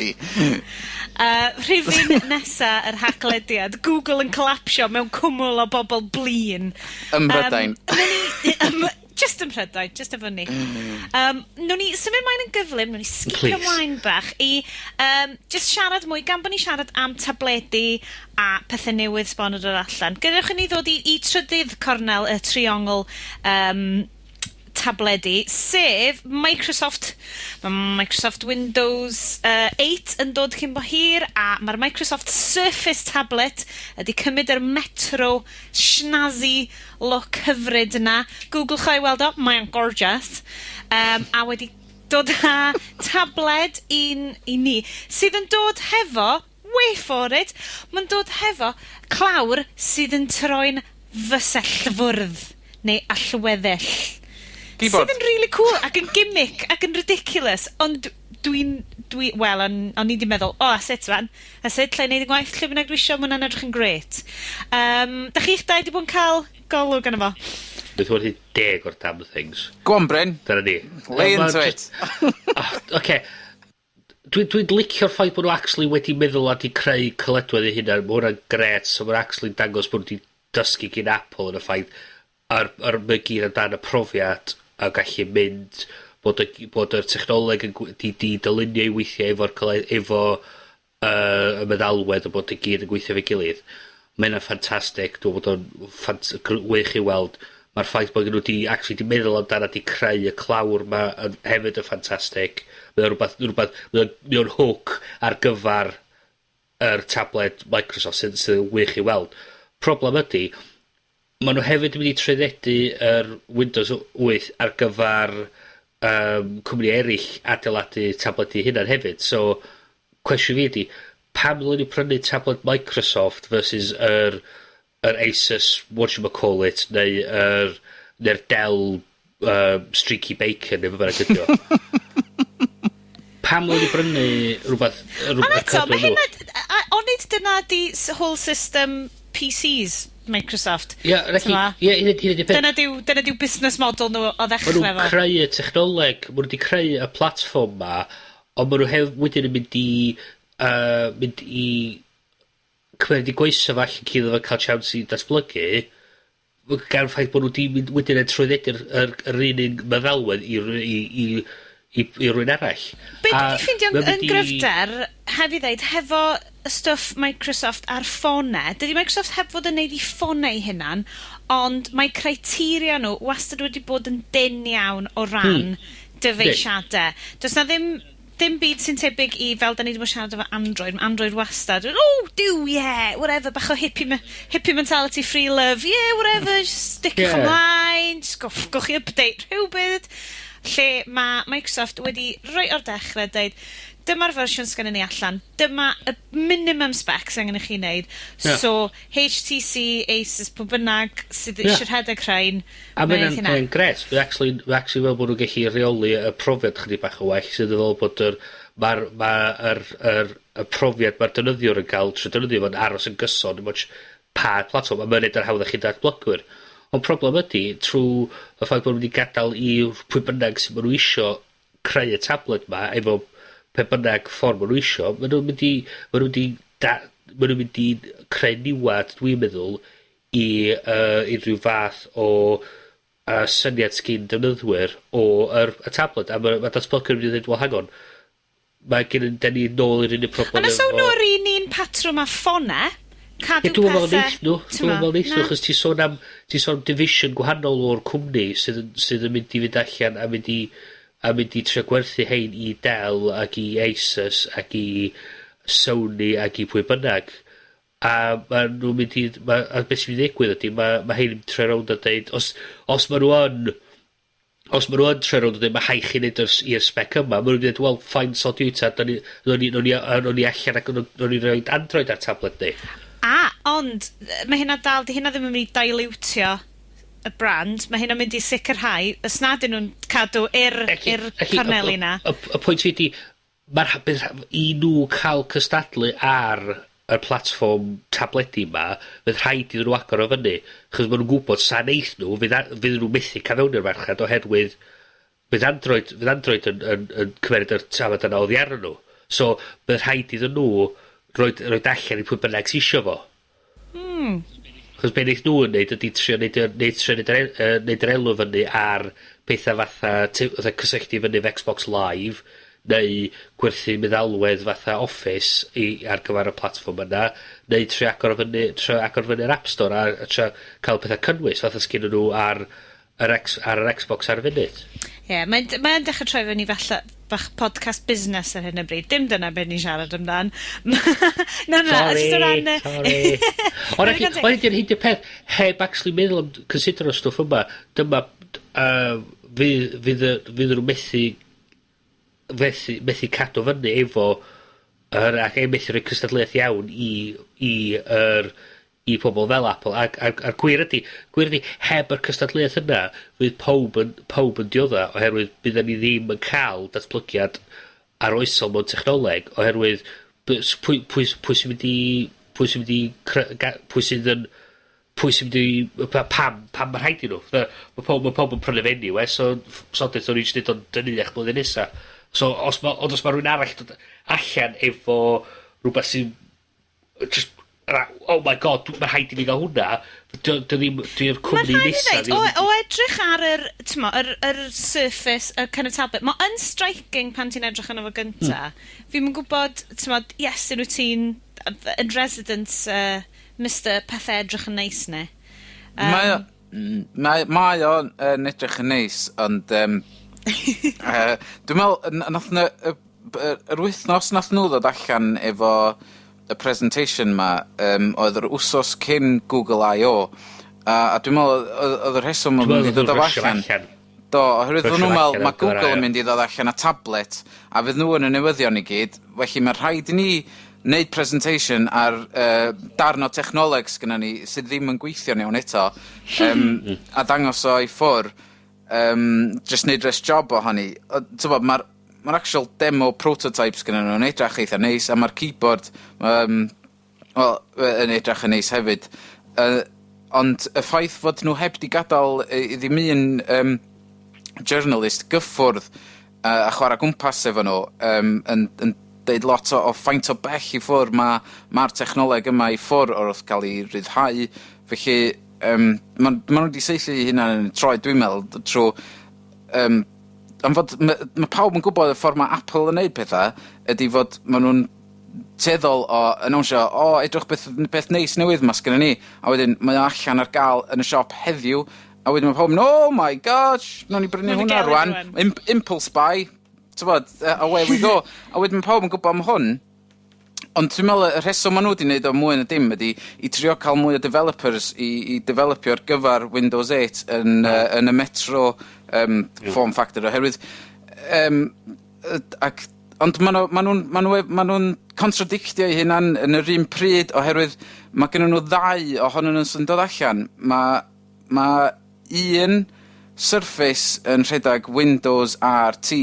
Speaker 3: Rhifyn nesa yr Haclediad, Google yn collapsio mewn cwmwl o bobl blin.
Speaker 5: Ym Mhrydain.
Speaker 3: Nawn ni, just ym Mhrydain, just efo ni. Nawn ni symud mlaen yn gyflym, nawn ni skipio
Speaker 4: Please.
Speaker 3: mlaen bach i just siarad mwy, gan bod ni siarad am tabledi a pethau newydd sbon yn dod allan. Gadewch i ni ddod i trydydd cornel y triongl tabledi, sef Microsoft. Mae Microsoft Windows 8 yn dod cyn bo hir, a mae'r Microsoft Surface tablet ydi cymryd yr Metro snazzy look hyfryd yna. Googlewch o i weld o, mae'n gorgeous. A wedi dod â tabled un i ni, sydd yn dod hefo, wait for it, mae'n dod hefo clawr sydd yn troi'n fysellfwrdd neu allweddell.
Speaker 5: Keyboard.
Speaker 3: Sydd yn really cool ac yn gimmick ac yn ridiculous, ond dwi'n, wel, o'n i 'di meddwl, "O, oh, fan, a sut lle i neud y gwaith lle bynnag dwi isio, ma' hwnna'n edrych yn grêt." Da chi'ch dau 'di bod yn cael golwg arno fo?
Speaker 4: Beth wedi 10 o'r damn things.
Speaker 5: Go on, Bryn.
Speaker 4: Dyna ni.
Speaker 5: Lay
Speaker 4: Ma'
Speaker 5: into it.
Speaker 4: Ah, oce. Dwi'n licio'r ffaith bod nhw actually wedi meddwl a 'di creu caledwedd eu hunan. Mae hwnna'n gret, so mae'n actually dangos bod nhw wedi dysgu gyn Apple yn y ffaith ar mae gyd amdan y profiad a gallu mynd bod yr technoleg yn di dylunio i weithio efo y meddalwedd a bod y gyd yn gweithio efo'i gilydd. Mae hynna'n ffantastig. Dwi'n bod o'n wych i weld. Mae'r ffaith bod nhw 'di actually 'di meddwl amdan a 'di creu y clawr 'ma yn hefyd yn ffantastig. Mae o'n rwbath, mae o'n hook ar gyfar yr tablet Microsoft sydd yn wych i weld. Problem ydy, ma' nhw hefyd yn mynd i trwyddedu yr Windows 8 ar gyfar cwmni eraill adeiladu tabledi hunan hefyd. So, cwestiwn fi ydi, pam ddylen ni prynu tablet Microsoft versus yr yr Asus whatchamacallit neu yr ne'r Dell Streaky Bacon neu be' bynnag ydi o. Pam ddylen ni brynu rwbath yy
Speaker 3: Ond
Speaker 4: rwbeth
Speaker 3: eto,
Speaker 4: cadw
Speaker 3: mae
Speaker 4: nhw?
Speaker 3: hynna... Onid dyna 'di whole system PCs Microsoft?
Speaker 4: Ie, felly,
Speaker 3: T'mo'?
Speaker 4: ie, hynna 'di peth.
Speaker 3: Dyna 'di'w business model nhw o
Speaker 4: Ma'
Speaker 3: ddechrau
Speaker 4: nhw'n
Speaker 3: fo.
Speaker 4: creu y technoleg, ma' nhw 'di creu y platfform 'ma, ond ma' nhw wedyn yn mynd i mynd i cymeryd 'u goesa fo allan cyn iddo fo ca'l chance i datblygu, gan ffaith bo' nw 'di mynd wedyn yn trwyddedu'r yr yr un un meddalwedd i ry- i i i i rywun arall.
Speaker 3: Be'
Speaker 4: A
Speaker 3: dwi 'di ffeindio'n
Speaker 4: ma'n
Speaker 3: yn
Speaker 4: mynd i...
Speaker 3: gryfder, heb i ddeud, hefo y stwff Microsoft ar ffone, dydi Microsoft heb fod yn neud 'u ffone 'u hunan, ond mae criteria nhw wastad wedi bod yn dynn iawn o ran dyfeisiade. Does 'na ddim dim byd sy'n tebyg i fel 'dan ni 'di bod siarad efo Android, ma' Android wastad yn oh Duw yeah, whatever, bach o hippie hippie mentality, free love, yeah, whatever, just sticiwch ymlaen, just gowch chi update rhywbryd. Lle ma' Microsoft wedi roi o'r dechre deud, dyma'r fersiwn sgennyn ni allan, dyma y minimum specs angen i chi neud. So, HTC, Asus, pwy bynnag sydd eisiau rhedeg rhain,
Speaker 4: A ma'
Speaker 3: mae'n
Speaker 4: hynna'n
Speaker 3: hynna.
Speaker 4: yn grêt. Mae actually, mae actually fel bod nhw'n gallu rheoli y profiad chydig bach yn well, sydd yn fel bod yr, ma'r, ma' yr, yr, y profiad ma'r defnyddiwr yn cael trwy defnyddio fo'n aros yn gyson, dim ots pa platfform, a mae'n neud yn hawdd i chi datblygwyr. Ond problem ydy, trwy y ffaith bod nhw wedi gadael i pwy bynnag sydd ma' nhw isio creu y tablet 'ma efo pe bynnag ffordd ma' nhw isio, ma' nhw'n mynd i, ma' nhw'n mynd i da, ma' nhw'n mynd i creu niwad, dwi'n meddwl, i unrhyw fath o syniad sgin defnyddwyr o yr y tablet, a ma' datblygwyr yn mynd i ddweud, well, hang on, mae gen 'dan ni nôl i'r un problem
Speaker 3: Ond os awn nhw yr un un patrwm â ffone, cadw
Speaker 4: Ie, dwi'm yn meddwl
Speaker 3: pethe...
Speaker 4: neith nhw. Dwi'm yn meddwl neith nhw,
Speaker 3: Na.
Speaker 4: achos ti'n sôn am division gwahanol o'r cwmni sydd yn mynd i fynd allan a mynd i trio gwerthu hein i Dell ac i Asus ac i Sony ac i pwy bynnag. A ma' nhw'n mynd i, a beth sy'n mynd i ddigwydd ydy, ma' hein yn troi rownd a deud, os ma' nhw yn troi rownd a deud, ma' rhaid chi neud i'r spec yma, ma' nhw'n mynd i ddeud, well, fine, sod you ta, da ni, nawn ni allan ac nawn ni roid Android ar tablet ni.
Speaker 3: A, ond, mae hynna dal, 'di hynna ddim yn mynd i dilutio y brand, mae hynna'n mynd i sicrhau, os nad ydyn nhw'n cadw i'r corneli na.
Speaker 4: Y pwynt fi 'di, mae'r bydd i nhw cael cystadlu ar y platfform tabledi 'ma, fydd rhaid iddyn nhw agor o fyny, achos ma' nhw'n gwbod sa neith nhw, fydd nhw methu cael fewn i'r farchnad oherwydd fydd Android yn cymeryd yr tablet yna oddi arnyn nhw. So, bydd rhaid iddyn nhw roid allan i pwy bynnag sy isio fo. Achos be' neith nhw yn neud ydi trio neud yr elw fyny ar petha fatha cysylltu fyny efo Xbox Live, neu gwerthu meddalwedd fatha Office ar gyfer y platfform yna, neu trio agor fyny'r App Store a trio cael petha cynnwys fatha sgennyn nhw ar yr Xbox ar y funud.
Speaker 3: Ie, yeah, mae'n mae dechrau troi fyny falle bach podcast busnes ar hyn o bryd. Dim dyna beth ni'n siarad amdan. Na, jyst o ran...
Speaker 4: Sorry. Ond
Speaker 3: Na,
Speaker 4: ac
Speaker 3: digon teg.
Speaker 4: ond hyn ydi'r peth, heb actually meddwl am consider o stwff yma, dyma, fydd nhw methu cadw fyny efo yr, ac e methu rhoi cystadleuaeth iawn i pobl fel Apple. Ac a'r gwir ydy, heb yr cystadleuaeth yna, fydd pawb yn diodda, oherwydd bydden ni ddim yn cael datblygiad arloesol mewn technoleg, oherwydd pwy sy'n mynd i, pwy sy'n mynd i, cre- ga- pwy sydd yn, pwy sy'n mynd i, pam mae rhaid i nhw? Fatha, ma' pawb yn prynu fe anyway, so sod it, o'n i jyst neud o'n dynnuach blwyddyn nesa. So, ond os ma' rhywun arall dod allan efo rhywbeth sy'n just, oh my God, ma' rhaid i fi gael hwnna, dy ddim, di'r
Speaker 3: Mae'n
Speaker 4: cwmni
Speaker 3: rhaid i
Speaker 4: nesa
Speaker 3: ddeud, o edrych ar yr, t'mo, yr Surface, y kind of tablet, mae yn striking pan ti'n edrych arno fo gynta. Fi'm yn gwybod, t'mo, yes, yn wyt ti'n yn resident Mr Pethau edrych yn neis ne.
Speaker 5: Mae o'n yn edrych yn neis, ond dwi'n meddwl, nath na, yr wythnos nath nhw ddod allan efo y presentation ma, oedd yr wsos cyn Google I.O. A dwi'n meddwl, oedd y rheswm
Speaker 4: Dwi'n
Speaker 5: oedd
Speaker 4: meddwl
Speaker 5: mynd i ddod
Speaker 4: oedd
Speaker 5: o
Speaker 4: nhw'n rysio
Speaker 5: allan.
Speaker 4: allan.
Speaker 5: Do, oherwydd
Speaker 4: Rysio
Speaker 5: oedden nhw'n meddwl,
Speaker 4: allan
Speaker 5: mae
Speaker 4: ar gyfer
Speaker 5: Google
Speaker 4: I.O.
Speaker 5: yn mynd i ddod allan â tablet, a fydd nhw yn y newyddion i gyd, felly mae rhaid i ni neud presentation ar darn o technoleg sgynnon ni sydd ddim yn gweithio'n iawn eto, a dangos o i ffwr, just neud rush job ohoni. T'mod, ma'r actual demo prototypes gynnyn nhw'n edrach eitha neis, a ma'r keyboard, wel, yn edrach yn neis hefyd. Ond y ffaith fod nhw heb 'di gadal i ddim un journalist gyffwrdd a chwara gwmpas efo nhw yn deud lot o faint o bell i ffwr ma'r technoleg yma i ffwr wrth ca'l 'i ryddhau. Felly ma' nw 'di saethu 'u hunan yn y troed, dwi'n meddwl, trw am fod ma' pawb yn gwbod y ffor ma' Apple yn neud petha ydi fod ma' nw'n tueddol o anawnsio, "O, edrych beth neis newydd 'ma sgynnon ni," a wedyn mae o allan ar ga'l yn y siop heddiw, a wedyn ma' pawb yn, "Oh my gosh, nawn ni brynu hwnna rwan." Impulse buy, t'mod, away we go. A wedyn ma' pawb yn gwbo am hwn, ond dwi'n me'wl y rheswm ma' nw 'di neud o mwy na dim ydi i trio ca'l mwy o developers i developio ar gyfar Windows 8 yn y Metro form factor, oherwydd ac ond ma' nw ma' nw'n ma' nw ma' nw'n contradictio 'u hunan yn yr un pryd, oherwydd ma' gynnyn nw ddau ohonyn nw sy'n dod allan. Ma' un Surface yn rhedag Windows RT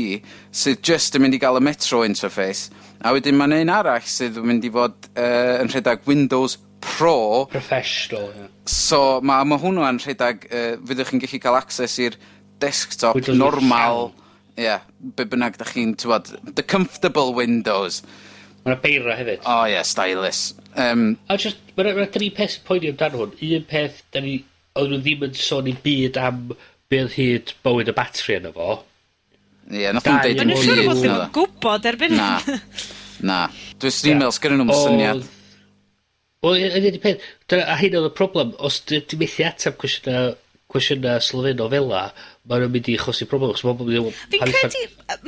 Speaker 5: sydd jyst yn mynd i ga'l y Metro interface, a wedyn ma' 'na un arall sydd yn mynd i fod yn rhedag Windows Pro.
Speaker 4: Professional, ie.
Speaker 5: So ma' hwnnw yn rhedag, fyddwch chi'n gallu ca'l access i'r desktop
Speaker 4: Windows
Speaker 5: normal.
Speaker 4: llawn.
Speaker 5: Ie, be' bynnag 'dach chi'n, t'mod, the comfortable Windows.
Speaker 4: Ma' 'na beiro hefyd.
Speaker 5: O ie, stylus.
Speaker 4: A just, ma' 'na dri peth sy'n poeni amdano hwn. Un peth, da ni, oedd nhw ddim yn sôn i byd am be oedd hyd bywyd y batri yno fo.
Speaker 5: Ie, nath nhw'n
Speaker 4: Dau
Speaker 5: deud
Speaker 3: Maen nhw'n
Speaker 5: dim
Speaker 3: siŵr o
Speaker 5: byd,
Speaker 3: fod ddim
Speaker 5: naddo.
Speaker 3: yn gwybod erbyn
Speaker 5: Na.
Speaker 3: hyn.
Speaker 5: Na. Dwi'n meddwl sgennyn nhw'm syniad.
Speaker 4: Wel, ydy di peth, dyna, a hyn oedd y problem, os di methu ateb cwestiyna sylfaenol fel 'a, ma' nhw'n mynd i achosi problem, achos ma' pobl yn meddwl,
Speaker 3: Fi'n
Speaker 4: pam
Speaker 3: credu,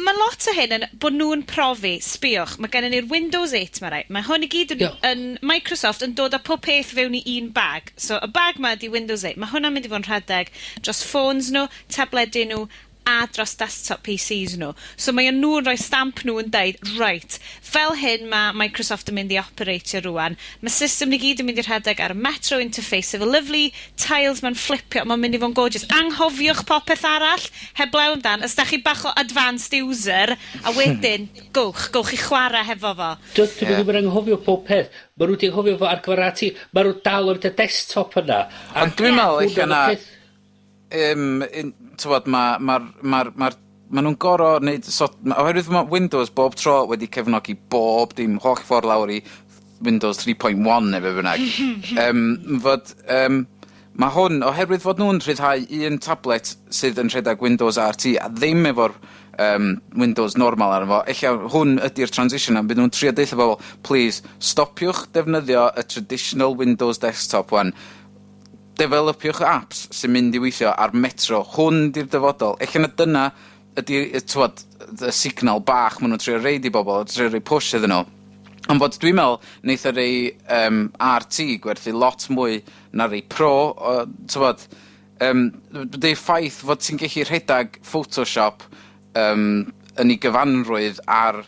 Speaker 3: mae lot o hyn yn bod nhw'n profi, sbiwch, mae gennym ni'r Windows 8 ma rai. Mae hwn i gyd yn, yn Microsoft yn dod â pob peth fewn i un bag. So y bag ma ydi Windows 8. Mae hwnna'n mynd i fod yn rhedeg dros ffôns nhw, tabledi nhw, a dros desktop PCs nhw. So mae nhw'n rhoi stamp nhw yn deud, "Right, fel hyn mae Microsoft yn mynd i operatio rwan. Mae system ni gyd yn mynd i rhedeg ar y Metro interface efo lovely tiles ma'n flipio, mae'n mynd i fod yn gorgeous. Anghofiwch popeth arall, heblaw amdan, os da chi bach o advanced user, a wedyn, gowch i chwarae hefo fo."
Speaker 4: Dydyn nhw ddim yn anghofio pob peth. Ma' nhw wedi anghofio fo ar gyfer RT. Ma' nhw dal ar y desktop yna. A
Speaker 5: Ond dwi'n meddwl
Speaker 4: hwnna
Speaker 5: ella
Speaker 4: oedd y
Speaker 5: na
Speaker 4: peth.
Speaker 5: T'wod, ma nhw'n gor'o' neud, so, oherwydd ma' Windows bob tro wedi cefnogi bob dim holl ffordd lawr i Windows 3.1 neu be bynnag. Fod, ma' hwn, oherwydd fod nhw'n rhyddhau un tablet sydd yn rhedeg Windows RT a ddim efo'r Windows normal arno fo, ella hwn ydi'r transition a byd nhw'n trio deutha bobl, "Please, stopiwch defnyddio y traditional Windows desktop wan. Developiwch apps sy'n mynd i weithio ar Metro. Hwn 'di'r dyfodol." Ella na dyna ydi, t'wod, y signal bach ma' nw'n trio roid i bobol, trio roi push iddyn nhw. Ond bod dwi'n me'wl neith y rei RT gwerthu lot mwy na rei Pro, o, t'wod, dy'r ffaith fod ti'n gallu rhedag Photoshop yn ei gyfanrwydd ar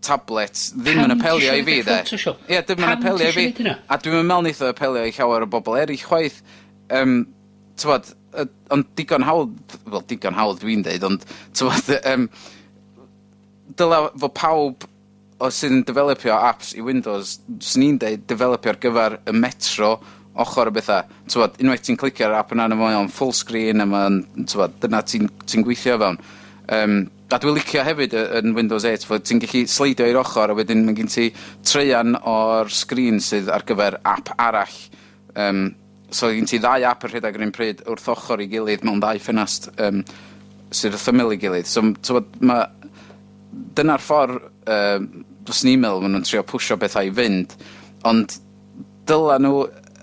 Speaker 5: tablet ddim yn
Speaker 4: Pam ti
Speaker 5: apelio
Speaker 4: isio
Speaker 5: i fi,
Speaker 4: rhedeg
Speaker 5: de.
Speaker 4: Photoshop?
Speaker 5: Ie, dim yn
Speaker 4: Pam ti
Speaker 5: apelio i
Speaker 4: isio
Speaker 5: fi.
Speaker 4: neud hynna?
Speaker 5: A dwi'm yn me'wl neith o apelio i llawer o bobol eryll chwaith. T'mod, ond digon hawdd, wel, digon hawdd dwi'n deud, ond t'mod, dyla fo pawb o sydd yn developio apps i Windows, swn i'n deud developio ar gyfer y Metro ochr o betha. T'mod, unwaith ti'n clicio ar app yna, mae o'n full screen a ma'n, t'mod, dyna ti'n gweithio fewn. A dwi'n licio hefyd yn Windows 8 fod ti'n gallu sleidio i'r ochr a wedyn mae gen ti treian o'r sgrin sydd ar gyfer app arall. So gen ti ddau app yn rhedeg ar un pryd wrth ochr i gilydd mewn ddau ffenast sydd wrth ymyl i gilydd. So, t'mod, dyna'r ffordd fyswn i'n meddwl ma' nw'n trio pwsio bethau i fynd, ond dyla nhw,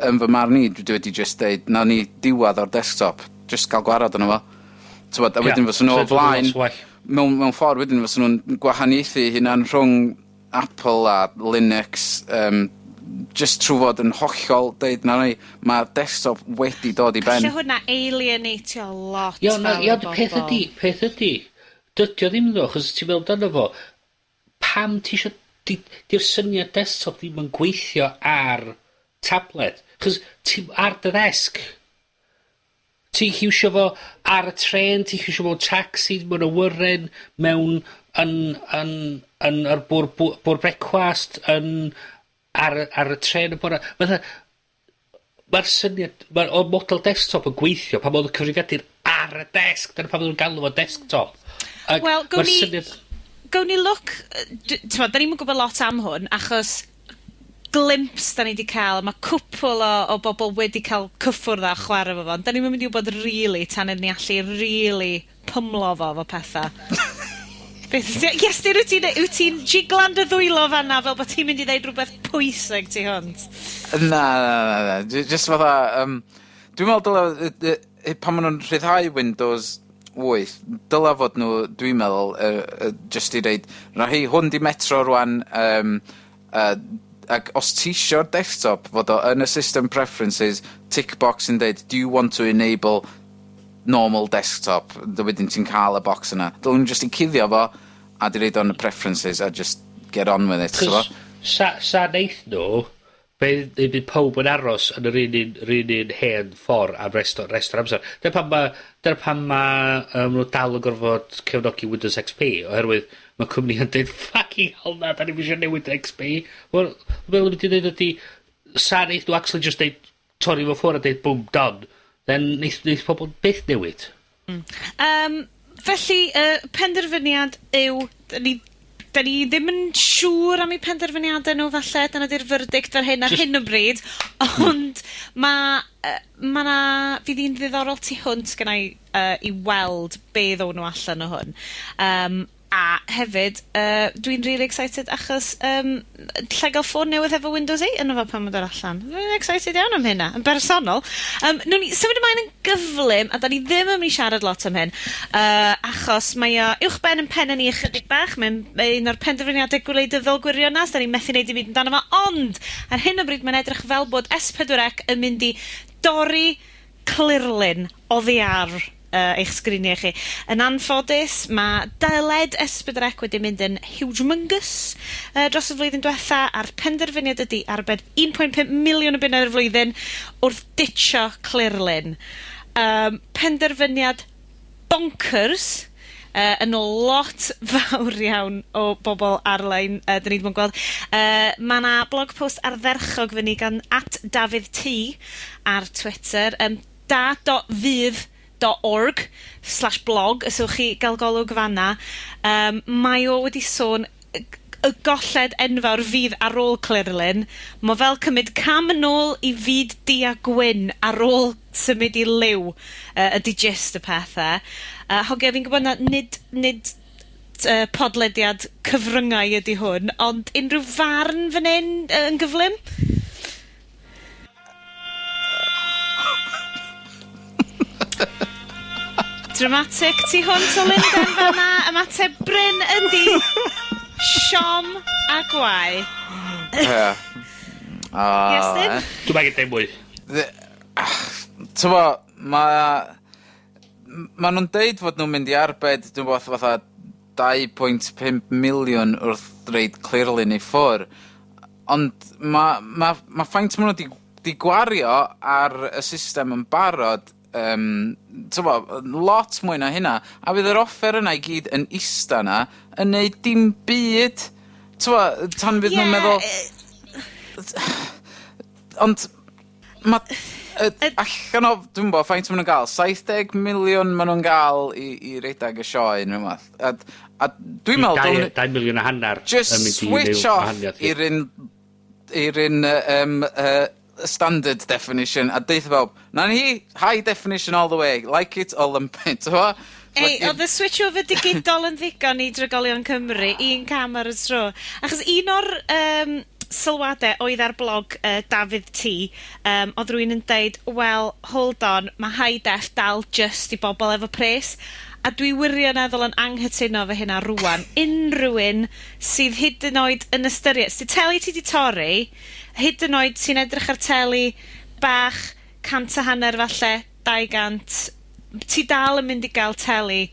Speaker 5: yn fy marn i, dwi wedi just deud, na ni diwadd o'r desktop, just gael gwarad arno fo. T'mod, a wedyn fysa nhw
Speaker 4: So
Speaker 5: o flaen,
Speaker 4: lot well.
Speaker 5: mewn ffordd wedyn fysa nhw'n gwahaniaethu hunan rhwng Apple a Linux, just trwy fod yn hollol deud, "Na ni, mae'r desktop wedi dod i ben."
Speaker 3: Alle hwnna alienatio lot
Speaker 4: Ie, na,
Speaker 3: fawr
Speaker 4: ie,
Speaker 3: o
Speaker 4: ond peth
Speaker 3: bobl.
Speaker 4: ydi, peth ydi, dydy o ddim ddo, achos ti'n meddwl amdano fo, pam ti isio 'di 'di'r syniad desktop ddim yn gweithio ar tablet, 'chos ti'm ar dy ddesg. Ti'n gallu iwsio fo ar y trên, ti'n gallu iwsio fo mewn tacsi, mewn awyren, mewn yn yn yn yr bwr' bw- bwr' brecwast, yn ar y ar y trên y bora. Fatha, ma'r syniad, ma'r odd model desktop yn gweithio pan odd y cyfrifiadur ar y desg. Dyna pam odd nw'n galw fo desktop. Ag
Speaker 3: Wel, gown
Speaker 4: ma'r
Speaker 3: ni...
Speaker 4: syniad...
Speaker 3: Gown ni look, t'mod, 'dan ni'm yn gwbod lot am hwn, achos glimpse 'dan ni 'di ca'l, a ma' cwpwl o o bobol wedi ca'l cyffwrdd â chware efo fo, ond 'dan ni'm yn mynd i wbod rili tan i ni allu rili pymlo fo efo petha. Beth sy... Iestyn wyt ti'n neu- wyt ti'n jiglan dy ddwylo fan 'na fel bo' ti'n mynd i ddeud rwbeth pwysig tu hwnt?
Speaker 5: Na na na na jyst fatha yym dwi'n me'wl dyle yy yy pan ma' nw'n rhyddhau Windows 8 dyla fod nw dwi'n meddwl yy yy jyst i deud ma' rhei hwn 'di Metro rŵan yym yy ac os ti isio'r desktop fod o yn y system preferences tick box yn deud do you want to enable normal desktop dy wedyn ti'n ca'l y bocs yna. Dylen nw jyst 'i cuddio fo a 'di roid o yn y preferences a just get on with it t'mo'?
Speaker 4: 'Chos sa sa neith nw be' ne' bydd powb yn aros yn yr un un 'r un un hen ffor am rest o rest o'r amser. Dyna pam ma' dyna pam ma' nw dal yn gorfod cefnogi Windows Ix Pee oherwydd ma' cwmni yn deud fucking hell na 'dan ni'm isio newid Ix Pee. Wel, be' ma' nw 'di neud ydi sa neith nw actually just deud torri fo ffwr' a deud boom done, then neith neith pobol byth newid.
Speaker 3: Yym, felly, y penderfyniad yw, 'dyn ni 'dyn ni ddim yn siŵr am 'u penderfyniade nw falle, dyna 'di'r verdict ar hyn ar hyn o bryd, ond ma' yy ma' 'na, fydd 'i'n ddiddorol tu hwnt gennai yy i weld be' ddown nw allan o hwn. Yym, a hefyd, yy, dwi'n rili excited achos yym, llai ga'l ffôn newydd efo Windows 8 yno fo pan ma'n dod allan. Dwi'n excited iawn am hynna, yn bersonol. Newn ni symud ymlaen yn gyflym, a 'dan ni ddim yn mynd i siarad lot am hyn, achos mae o uwchben 'yn penne ni ychydig bach. Mae'n mae un o'r penderfyniadau gwleidyddol gwirion 'na, so 'dan ni methu neud dim byd amdano fo, ond ar hyn o bryd mae'n edrych fel bod S4C yn mynd i dorri clirlun oddi ar eich sgriniau chi. Yn anffodus, mae dyled S4C wedi mynd yn hugemongous dros y flwyddyn diwetha, a'r penderfyniad ydi arbed 1.5 miliwn o bunnoedd y flwyddyn wrth ditio clirlun. Penderfyniad bonkers, yn ôl lot fawr iawn o bobol ar-lein, 'dyn ni 'di bod yn gweld. Ma' 'na blog post ardderchog fyny gan at Dafydd T ar Twitter, yym da dot fydd dot org slash blog, os ewch chi gael golwg fanna. Mae o wedi sôn y golled enfawr fydd ar ôl Clirlun. Ma' fel cymryd cam yn ôl i fyd du a gwyn ar ôl symud i liw, ydi gist y pethe. Hogia, fi'n gwbod na nid podlediad cyfryngau ydi hwn, ond unrhyw farn fan hyn, yn gyflym? Dramatic tu hwnt o Lundain fan'na, ymateb Bryn ydi siom a gwae.
Speaker 5: Ie. O,
Speaker 3: Iestyn?
Speaker 5: ie.
Speaker 4: Dwi'm angen deud mwy.
Speaker 5: T'mo', ma' nw'n deud fod nw'n mynd i arbed, dwi'n gwbod, fatha 2.5 miliwn wrth roid Clirlun i ffwr', ond ma' faint ma' nw 'di gwario ar y system yn barod, t'mo', lot mwy na hynna, a fydd yr offer yna i gyd yn ista 'na yn neud dim byd, t'mo', tan fydd nw'n meddwl... Ond ma' allan o, dwi'm bo' faint ma' nw'n ga'l, 70 miliwn ma' nw'n ga'l i redag y sioe ne' wbath, a dwi'n me'wl dylen ni...
Speaker 4: 2 miliwn a hannar
Speaker 5: Just
Speaker 4: yn mynd i
Speaker 5: switch
Speaker 4: neud
Speaker 5: off
Speaker 4: gwahaniaeth
Speaker 5: i'r un, i'r un, yym, standard definition a deutha bawb, na ni, high definition all the way, like it or lump it, t'mo'?
Speaker 3: Ei, oedd y switch over digidol yn ddigon i drigolion Cymru, un cam ar y tro. Achos un o'r, sylwadau oedd ar blog Dafydd T, oedd rywun yn deud, well, hold on, mae high def dal just i bobl efo pres. A dwi wirioneddol yn anghytuno efo hynna rŵan. Unrhyw un sydd hyd yn oed yn ystyried, os 'di teli ti 'di torri, hyd yn oed ti'n edrych ar teli bach, cant a hanner falle, 200, ti dal yn mynd i gael teli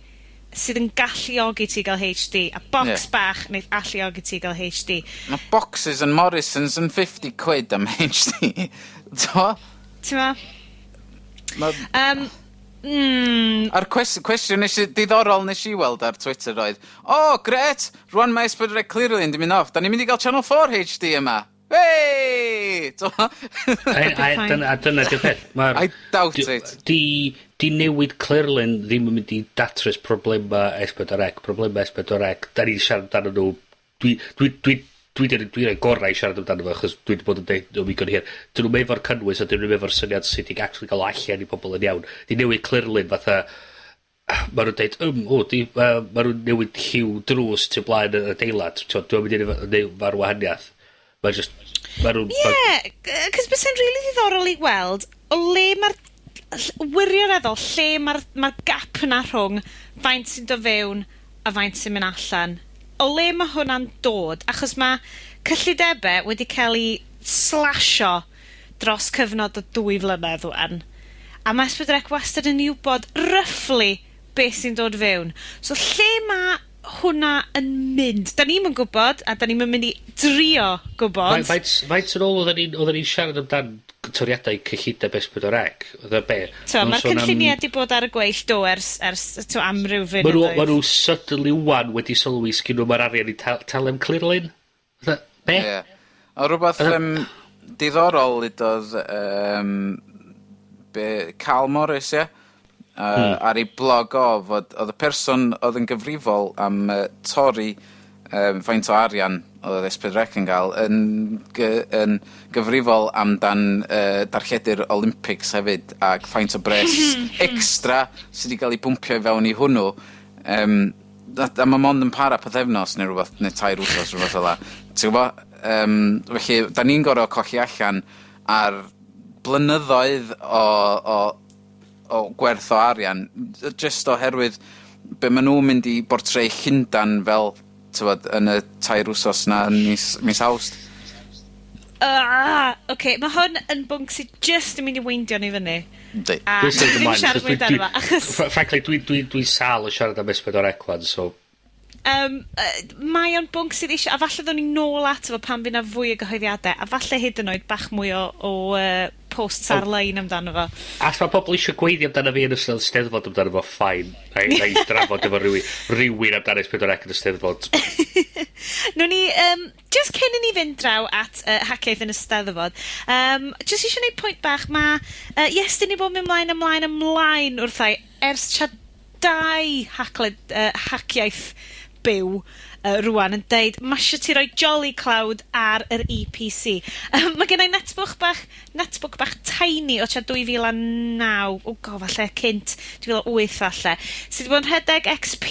Speaker 3: sydd yn galluogi ti gael HD, a box
Speaker 5: Ie.
Speaker 3: bach neith alluogi ti gael HD.
Speaker 5: Ma' boxes yn Morrisons yn 50 quid am HD. T'mo'?
Speaker 3: T'mo'?
Speaker 5: Ma'... A'r cwestiwn nes i, diddorol nes i weld ar Twitter oedd, "O, oh, grêt, rwan mae S4C Clearly yn di mynd off, da ni'n mynd i gael Channel 4 HD yma. Hey!" T'mo'?
Speaker 4: A dyna 'di'r peth.
Speaker 5: I doubt it.
Speaker 4: Di newid Clearlin ddim yn mynd i datrys problema S4C. Problema S4C, da ni'n siarad amdano nhw. Dwi rhoi gorau i siarad amdano fo, achos dwi 'di bod yn deud nhw am ddigon hir. Dyn nhw'm efo'r cynnwys a dyn nhw'm efo'r syniad sut i actually ga'l o allan i pobol yn iawn. Di newid Clearlin fatha, ma' nhw'n deud, o, di, ma' nhw'n newid lliw drws tu blaen y adeilad. T'od, dwi'n mynd i neud ma'r wahaniath. Mae just, ma' nhw'n...
Speaker 3: Ie, cos byse'n rili ddiddorol i weld o le ma'r wirioneddol, lle ma'r ma gap yna rhwng faint sy'n dod fewn a faint sy'n mynd allan. O le ma' hwnna'n dod, achos ma' cyllidebe wedi cael ei slasio dros cyfnod o 2 flynedd ŵan. A ma' S4C wastad yn wybod roughly beth sy'n dod fewn. So lle ma' hwnna yn mynd? Da ni'm yn gwybod, a da ni'm yn mynd i drio gwybod.
Speaker 4: Faint yn ôl oedden ni'n siarad amdan toriadau cyllideb S4C? Oedd e be?
Speaker 3: So,
Speaker 4: Ma'n
Speaker 3: mae'r
Speaker 4: sôn am-
Speaker 3: cynlluniau 'di bod ar y gweill do ers to, amryw
Speaker 4: Ma' nhw,
Speaker 3: flynyddoedd.
Speaker 4: ma nhw suddenly wan wedi sylwi sgyn nhw ma'r arian i talu am Clearlin? Fatha, be?
Speaker 5: Ie. O rhywbeth diddorol udodd be, Carl Morris, ie? Ar ei blog o, fod oedd y person oedd yn gyfrifol am torri faint o arian oedd S4C yn gael yn gyfrifol amdan darlledu'r Olympics hefyd ac faint o bres extra sydd wedi cael ei bwmpio i fewn i hwnnw. A ma' mond yn para pythefnos neu rhywbeth, neu 3 wsos, rhywbeth fel 'a. Ti'n gwbo? Felly, da ni'n gor'o' colli allan ar blynyddoedd o gwerth o arian, jyst oherwydd be' ma' nw'n mynd i bortreadu Llundan fel, t'mod, yn y 3 wsos 'na yn mis Awst.
Speaker 3: Ah, oce, mae hwn yn bwnc sydd just yn mynd i weindio ni fyny.
Speaker 5: Yndi.
Speaker 3: A
Speaker 4: Dwi'n symud
Speaker 3: ddim
Speaker 4: ymlaen,
Speaker 3: siarad
Speaker 4: achos
Speaker 3: mwy amdano fo, achos
Speaker 4: Frankly, dwi sâl yn siarad am S4C wan, so
Speaker 3: Mae o'n bwnc sydd eisiau, a falle ddown ni nôl ato fo pan fydd 'na fwy o gyhoeddiadau, a falle hyd yn oed bach mwy o posts ar-lein amdano fo.
Speaker 4: A os mae pobl eisiau gweiddi amdano fi yn ystod Steddfod amdano fo, fine. Na i drafod efo rhywun amdano S4C yn y Steddfod.
Speaker 3: Nw'n ni, just cyn i ni fynd draw at Hackiaeth yn y Steddfod, just eisiau gwneud pwynt bach, mae Iestyn i bod mynd ymlaen, ymlaen, ymlaen wrthai ers tua dau Haciaith byw rwan yn deud, ma' isio ti roi Jolly Cloud ar yr EPC. Mae gen i netbook bach tiny o tua 2009, o go, falle cynt, 2008 falle, sydd wedi bod yn rhedeg XP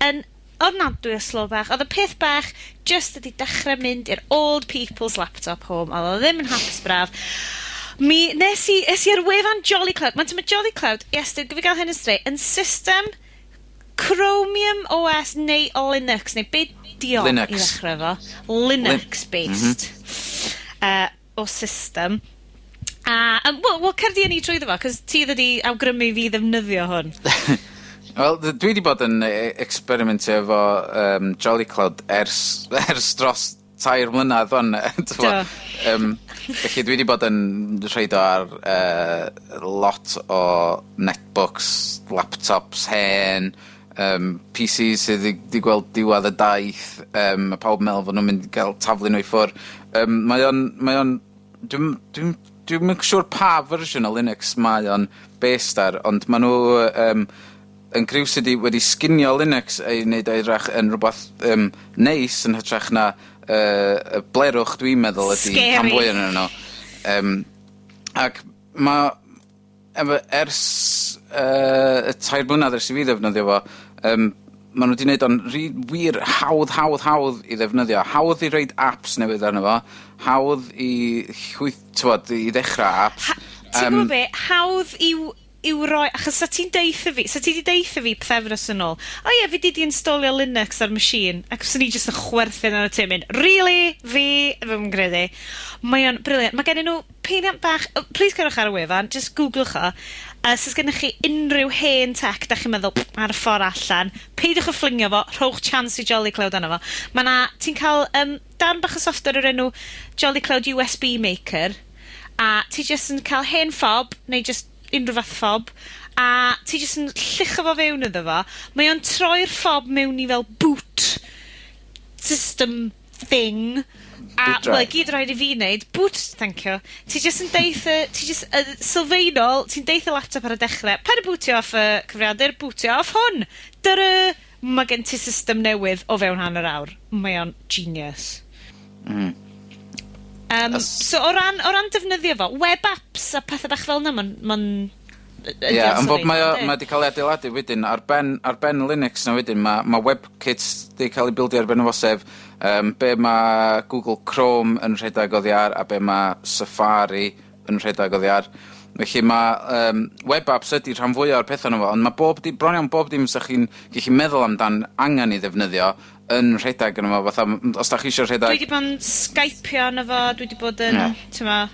Speaker 3: yn ofnadwy o slow bach. Oedd y peth bach just wedi dechrau mynd i'r old people's laptop home. Oedd o ddim yn hapus braf. Mi nes i, es i ar wefan Jolly Cloud. Mae'n mae Jolly Cloud, yes, fi gael hyn yn straight, yn system Chromium OS neu Linux, neu be di o
Speaker 5: Linux.
Speaker 3: i ddechrau fo? Linux based o system. A, wel, cer di ni trwyddo fo, cos ti ddod i awgrymu fi ddefnyddio hwn.
Speaker 5: Wel, dwi 'di bod yn experimentio efo Jolly Cloud ers dros 3 mlynedd wan. T'mo'?
Speaker 3: Do.
Speaker 5: Felly dwi 'di bod yn rhoid o ar lot o netbooks, laptops hen, PCs sydd 'di gweld diwedd y daith, ma' pawb yn meddwl fod nhw'n mynd i gael taflu nhw i ffwr. Mae o'n, dwi'm yn siŵr pa fersiwn o Linux mae o'n based ar, ond ma' nhw yn criw sydd wedi sginio Linux ei wneud o edrach yn rhywbeth neis yn hytrach na y blerwch dwi'n meddwl ydy
Speaker 3: Scary.
Speaker 5: rhan fwya ohonyn nhw. Ac ma' efo ers y 3 blynedd ers i fi ddefnyddio fo, ma' nhw wedi wneud o'n wir hawdd, hawdd, hawdd i ddefnyddio. Hawdd i roid apps newydd arno fo, hawdd i llwyth, t'mod, i ddechrau apps.
Speaker 3: Ti'n gwybod be, hawdd i'w roi, achos sa ti'n deutha fi, sa ti 'di deutha fi pythefnos yn ôl, "O ie, fi 'di installio Linux ar machine," ac swn i jyst yn chwerthin ar y ti'n mynd, "Really? Fi? Ddim yn credu." Mae o'n brilliant. Mae gennyn nhw peiriant bach, oh, please cerwch ar y wefan, just googlwch o. Os oes gennych chi unrhyw hen tech da chi'n meddwl ar y ffordd allan, peidiwch â fflingio fo, rhowch chance i Jolicloud arno fo. Ma' 'na, ti'n cael darn bach o software o'r enw Jolicloud USB Maker, a ti jyst yn cael hen ffob, neu jyst unrhyw fath ffob, a ti jyst yn llucho fo fewn iddo fo. Mae o'n troi'r ffob mewn i fel boot system thing. A,
Speaker 5: Boot drive.
Speaker 3: wel, i gyd rhaid i fi wneud, boot, thank you. Ti jyst yn deud, ti jyst, sylfaenol, ti'n deud y laptop ar y dechrau, paid â bootio off y cyfrifiadur, bootio off hwn. Dyry, mae gen ti system newydd o fewn hanner awr. Mae o'n genius. So o ran defnyddio fo, web apps a pethau bach fel yna, ma'n
Speaker 5: Ie, yeah, ond fod mae o, mae 'di cael ei adeiladu wedyn ar ben Linux na wedyn, ma' WebKit 'di cael ei bildio ar ben efo, sef be ma' Google Chrome yn rhedeg oddi ar a be ma' Safari yn rhedeg oddi ar. Felly ma' web apps ydi rhan fwya o'r petha yno fo, ond ma' bob di, bron iawn bob dim 'sa chi'n gallu meddwl amdan angen i ddefnyddio yn rhedeg yno fo, fatha os 'dach chi isio
Speaker 3: Dwi
Speaker 5: rhedeg
Speaker 3: 'di bod yn Skypeio arno fo, dwi 'di bod yn, t'mo',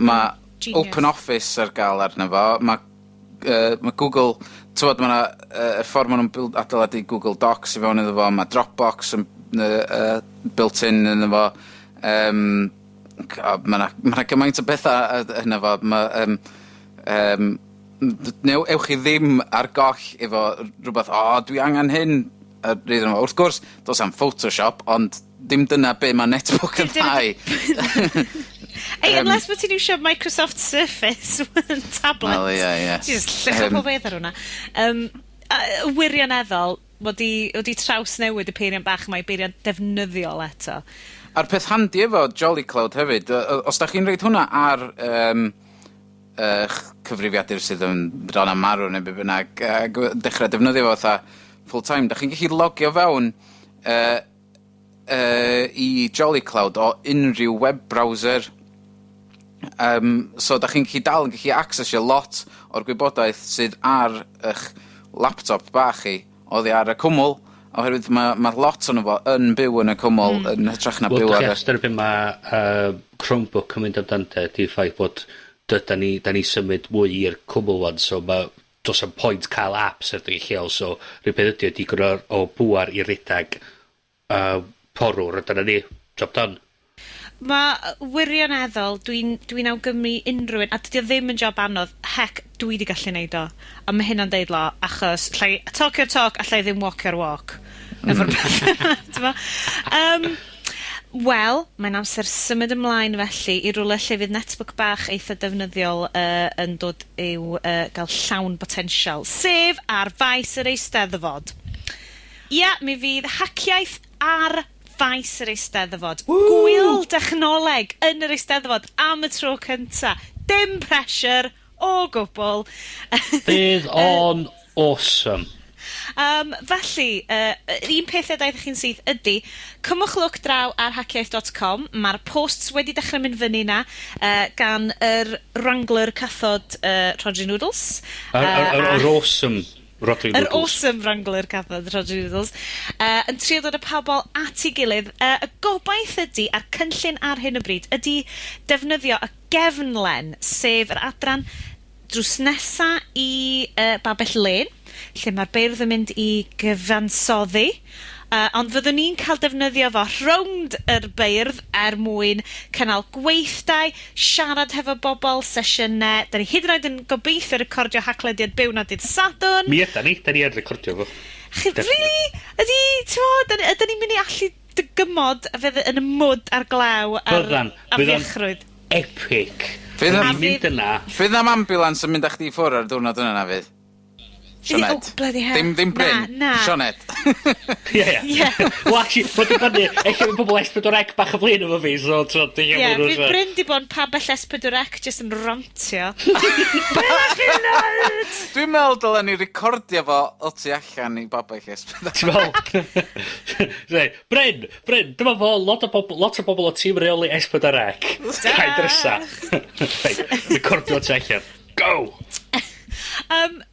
Speaker 5: Ma'
Speaker 3: Genius.
Speaker 5: Open Office ar ga'l arno fo, ma' Google, t'mod, ma' 'na y ffor ma' nw'n adeiladu Google Docs i fewn iddo fo, ma' Dropbox yn built in yno fo, ma' 'na gymaint o betha yno fo, ma' yym yym new- ewch chi ddim ar goll efo rwbath, "O, dwi angan hyn," a rhydd fo. Wrth gwrs, do's 'am Photoshop, ond dim dyna be' ma' netbook yn dda i.
Speaker 3: Ei, unless bod ti'n iwsio Microsoft Surface tablet.
Speaker 5: Wel, ie.
Speaker 3: Ti jyst lluchio pob beth ar hwnna. A wirioneddol, wedi trawsnewid y peiriant bach yma i beiriant defnyddiol eto.
Speaker 5: A'r peth handi efo Jolicloud hefyd, os 'dach chi'n roid hwnna ar 'ych cyfrifiadur sydd yn bron â marw neu be' bynnag, ag dechra defnyddio fo fatha full time, 'dach chi'n gallu logio fewn i Jolicloud o unrhyw web browser. So 'dach chi'n gallu dal yn gallu accessio lot o'r gwybodaeth sydd ar 'ych laptop bach chi oddi ar y cwmwl, oherwydd ma' lot ono fo yn byw yn y cwmwl yn hytrach na
Speaker 4: Wel,
Speaker 5: byw
Speaker 4: dych
Speaker 5: ar
Speaker 4: chi
Speaker 5: y
Speaker 4: ystyr be' ma' Chromebook yn mynd amdan 'de, 'di'r ffaith bod dydan ni, 'dan ni symud mwy i'r cwmwl 'wan, so ma' do's 'am point ca'l apps ar dy lleol, so rhyw peth ydi o digon o bŵar i redag porwr, a dyna ni, job done.
Speaker 3: Mae wirioneddol, dwi'n awgrymu unrhyw un, a dydy o ddim yn job anodd, heck, dwi 'di gallu neud o. A ma' hynna'n deud lot, achos allai talk your talk, allai ddim walk your walk. Efo'r peth yma, t'mo'? Wel, mae'n amser symud ymlaen felly i rywle lle fydd netbook bach eitha defnyddiol yn dod i'w gael llawn potensial, sef ar faes yr Eisteddfod. Ia, mi fydd Haciaith ar faes yr Eisteddfod. Gwyl dechnoleg yn yr Eisteddfod am y tro cynta. Dim pressure o gwbl.
Speaker 4: Bydd o'n awesome.
Speaker 3: Felly, un peth y daeth chi'n syth ydy, cymwch lwc draw ar haciaith.com. Mae'r posts wedi dechrau mynd fyny na gan yr Wrangler cathod Rhodri Noodles.
Speaker 4: Yr awesome Rhodri
Speaker 3: Yr
Speaker 4: Noodles.
Speaker 3: awesome Wrangler cathod Rhodri Noodles. Yn trio dod y pobl at ei gilydd. Y gobaith ydy, a'r cynllun ar hyn o bryd, ydy defnyddio y gefnlen, sef yr adran drws nesa i Babell Lên, lle mae'r beirdd yn mynd i gyfansoddi. Ond fyddwn ni'n cael defnyddio fo rownd yr beirdd er mwyn cynnal gweithdai, siarad hefo bobl, sesiynau. Da ni hyd yn oed yn gobeithio recordio Haclediad byw na dydd Sadwrn.
Speaker 4: Mi ydan ni, da ni yn recordio fo.
Speaker 3: Chi,
Speaker 4: Definitely.
Speaker 3: really? Ydy, ti'n modd, ydyn ni'n mynd i allu dygymod a fydd yn y mwd a'r glaw a'r
Speaker 4: Byddan. Bydd o'n
Speaker 3: afiechrwydd?
Speaker 4: epic.
Speaker 5: Fydd
Speaker 4: Fydd
Speaker 5: am-
Speaker 4: ni'n mynd yna.
Speaker 5: Fydd am ambulance yn mynd â chdi i ffwrdd ar y diwrnod yna na fydd? Sioned.
Speaker 3: Oh, bloody hell.
Speaker 5: Dim Bryn.
Speaker 3: Na, na.
Speaker 5: Sioned.
Speaker 4: Ie. Wel, actually, mae'n dibynnu, ella fydd pobl S4C bach o flin efo fi, so, so,
Speaker 3: Ie, fydd Bryn di bod yn pabell S4C jyst yn rantio. Be ydach chi'n neud?
Speaker 5: Dwi'n meddwl dylen ni recordio fo o tu allan i babell S4C.
Speaker 4: Ti'n meddwl? Reit, Bryn, Bryn, dyma fo, lot o bobl o tîm reoli S4C. Cau drysa. Reit, recordio o tu allan. Go!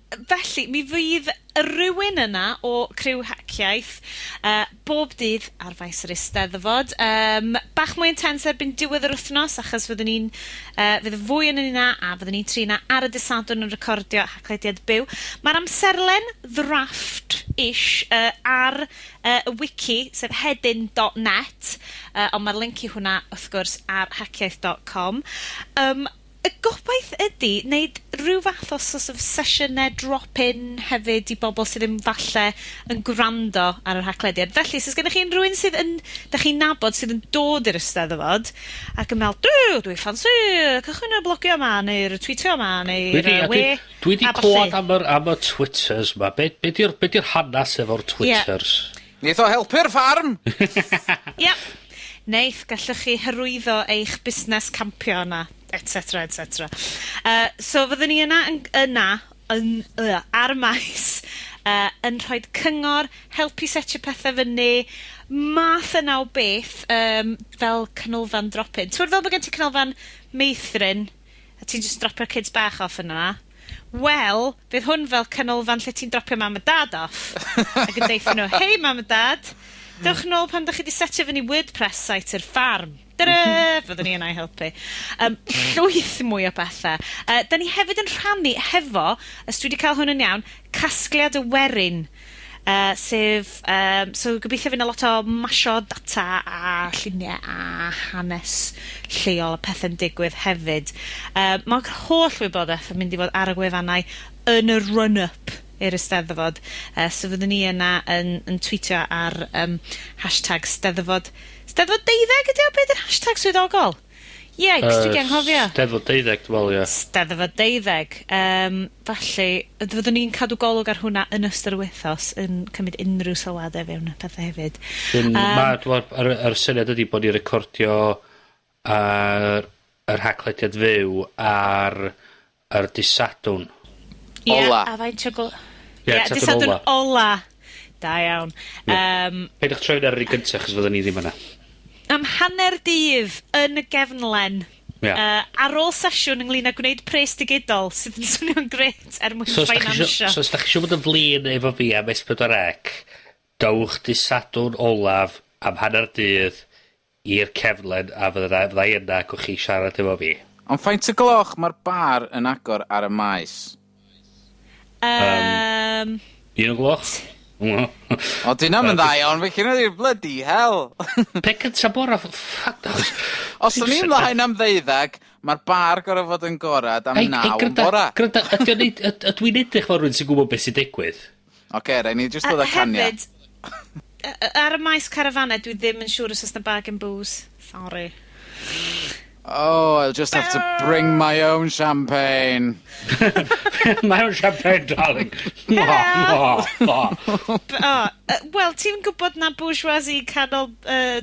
Speaker 3: Felly, mi fydd rhywun yna o criw Haciaith bob dydd ar faes yr Eisteddfod. Bach mwy intense erbyn diwedd yr wythnos, achos fyddwn ni'n, fydd fwy yn yna, a fyddwn ni'n tri 'na ar y dydd Sadwrn yn recordio Haclediad byw. Mae'r amserlen ddraft-ish ar y wiki, sef hedyn.net, ond mae'r link i hwnna, wrth gwrs, ar haciaith.com. Y gobaith ydy wneud rhyw fath o sort of sesiynau drop-in hefyd i bobl sydd ddim falle yn gwrando ar yr Haclediad. Felly, os oes gennych chi unrhyw un sydd yn, da chi'n nabod sydd yn dod i'r Eisteddfod ac yn meddwl, "Dwi ffansi cychwyn y blogio yma, neu'r tweetio yma, neu'r we,"
Speaker 4: Dwi 'di
Speaker 3: a ballu.
Speaker 4: clywed am y Twitters 'ma. Be 'di'r hanes efo'r Twitters?
Speaker 5: Neith o helpu'r ffarm!
Speaker 3: Yep. Neith, gallwch chi hyrwyddo eich busnes campio yna, etc, etc. So fyddwn ni yna, yn ar y maes, yn rhoi cyngor, helpu setio pethau fyny, math yna o beth, fel canolfan drop-in. Ti'n fel bod gen ti canolfan meithrin, a ti'n just dropio'r kids bach off yna. Wel, fydd hwn fel canolfan lle ti'n dropio mam a dad off. Ac yn deutha nhw, "Hei mam a dad, dewch nôl pan dych chi wedi setio fyny WordPress site i'r ffarm." Dyna, fyddwn ni yna i helpu. Llwyth mwy o bethau. Da ni hefyd yn rhannu hefo, os dwi wedi cael hwn yn iawn, Casgliad y Werin. Sef, so gobeithio fydd 'na lot o masio data a lluniau a hanes lleol a pethau'n digwydd hefyd. Mae'r holl wybodaeth yn mynd i fod ar y gwefannau yn y run-up i'r Eisteddfod. So fyddwn ni yna yn tweetio ar #Steddfod. Steddfod 12 ydi o? Be 'di'r hashtag swyddogol? Yikes, dwi 'di anghofio.
Speaker 4: Steddfod 12, dwi'n meddwl, ie.
Speaker 3: Steddfod 12. Felly, fyddwn ni'n cadw golwg ar hwnna yn ystod yr wythnos, yn cymryd unrhyw sylwadau fewn a pethau hefyd.
Speaker 4: Ma, dwi'n meddwl, yr syniad ydi bod ni'n recordio ar yr Haclediad fyw ar yr dydd Sadwrn.
Speaker 3: Ie,
Speaker 5: Ola.
Speaker 3: a faint o
Speaker 4: Ie,
Speaker 3: Ie,
Speaker 4: Sadwrn
Speaker 3: dydd Sadwrn
Speaker 4: ola.
Speaker 3: ola. Da iawn.
Speaker 4: Ie. Peidwch troi ar yr un gyntaf, achos fyddwn ni ddim yna.
Speaker 3: Am hanner dydd yn y gefnlen.
Speaker 4: Ie.
Speaker 3: Ar ôl sesiwn ynglyn â gwneud pres digidol, sydd yn swnio'n gret er mwyn
Speaker 4: So os da chi isio,
Speaker 3: finansio.
Speaker 4: so os da chi isio bod yn flin efo fi am S4C, dowch dydd Sadwrn olaf am hanner dydd i'r cefnlen a fydda i yna ac chi siarad efo fi.
Speaker 5: Ond faint y gloch mae'r bar yn agor ar y maes?
Speaker 4: 1 o gloch?
Speaker 5: O, di na'm yn dda iawn, felly na di'r bloody hell.
Speaker 4: Pe cynta bora, fuck knows.
Speaker 5: Os o'n i'n mlaen am 12, mae'r bar gorau fod yn gorad am
Speaker 4: Hei, hei,
Speaker 5: 9 yn
Speaker 4: granda,
Speaker 5: bora.
Speaker 4: granda, ydy o'n ydw i'n edrych fel rhywun sy'n gwybod beth sy'n digwydd?
Speaker 5: Oce, rai ni jyst dod â cania.
Speaker 3: Hefyd, ar y maes carafanau, dwi ddim yn siŵr os oes 'na bargain booze. Sorry.
Speaker 5: Oh, I'll just have to bring my own champagne.
Speaker 4: My own champagne, darling. Mwah, mwah, mwah.
Speaker 3: Oh, wel, ti'n gwybod na bourgeoisie canol,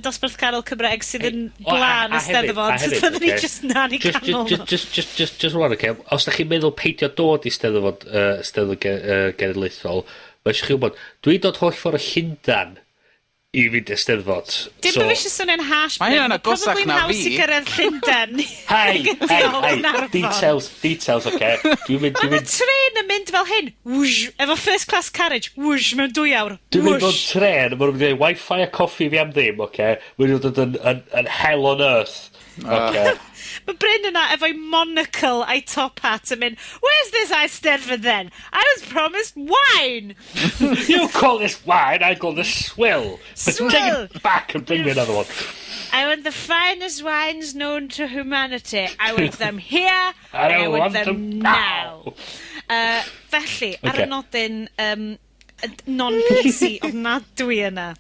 Speaker 3: dosbarth canol Cymraeg sydd yn
Speaker 4: O,
Speaker 3: glân
Speaker 4: a
Speaker 3: y Steddfod.
Speaker 4: a hefyd,
Speaker 3: Fyddwn ni
Speaker 4: ocê.
Speaker 3: just na ni canol.
Speaker 4: Just rwan, okay. Os da chi'n meddwl peidio dod i Steddfod, Steddfod Genedlaethol, mae eisiau chi wybod, dwi'n dod holl ffordd o Llundan i fynd i'r Steddfod.
Speaker 3: Dim bod fi eisiau swnio'n harsh.
Speaker 5: Mae hynna'n agosach
Speaker 3: Probably'n
Speaker 5: na
Speaker 3: haws
Speaker 5: fi.
Speaker 3: i gyrraedd Llundain.
Speaker 4: Hei, hei, hei,
Speaker 3: Gaernarfon.
Speaker 4: details, details, okay. Dwi'n
Speaker 3: Mae
Speaker 4: mynd,
Speaker 3: tren yn mynd fel hyn. Whoosh, efo first class carriage. Whoosh, mewn 2 awr.
Speaker 4: Dwi'n mynd mewn
Speaker 3: Whoosh.
Speaker 4: tren, maen nhw'n mynd i roi wifi a coffi fi am ddim, oce? Mae'n mynd i dod yn hell on earth, oce?
Speaker 3: Mae Bryn yna efo'i monocle a'i top hat yn mynd, "Where's this Eisteddfod then? I was promised wine!"
Speaker 4: "You call this wine, I call this swill. But
Speaker 3: Swill.
Speaker 4: take it back and bring me another one."
Speaker 3: "I want the finest wines known to humanity. I want them here,
Speaker 4: And
Speaker 3: and I want them
Speaker 4: them
Speaker 3: now." Felly, ar y nodyn non-PC ofnadwy yna.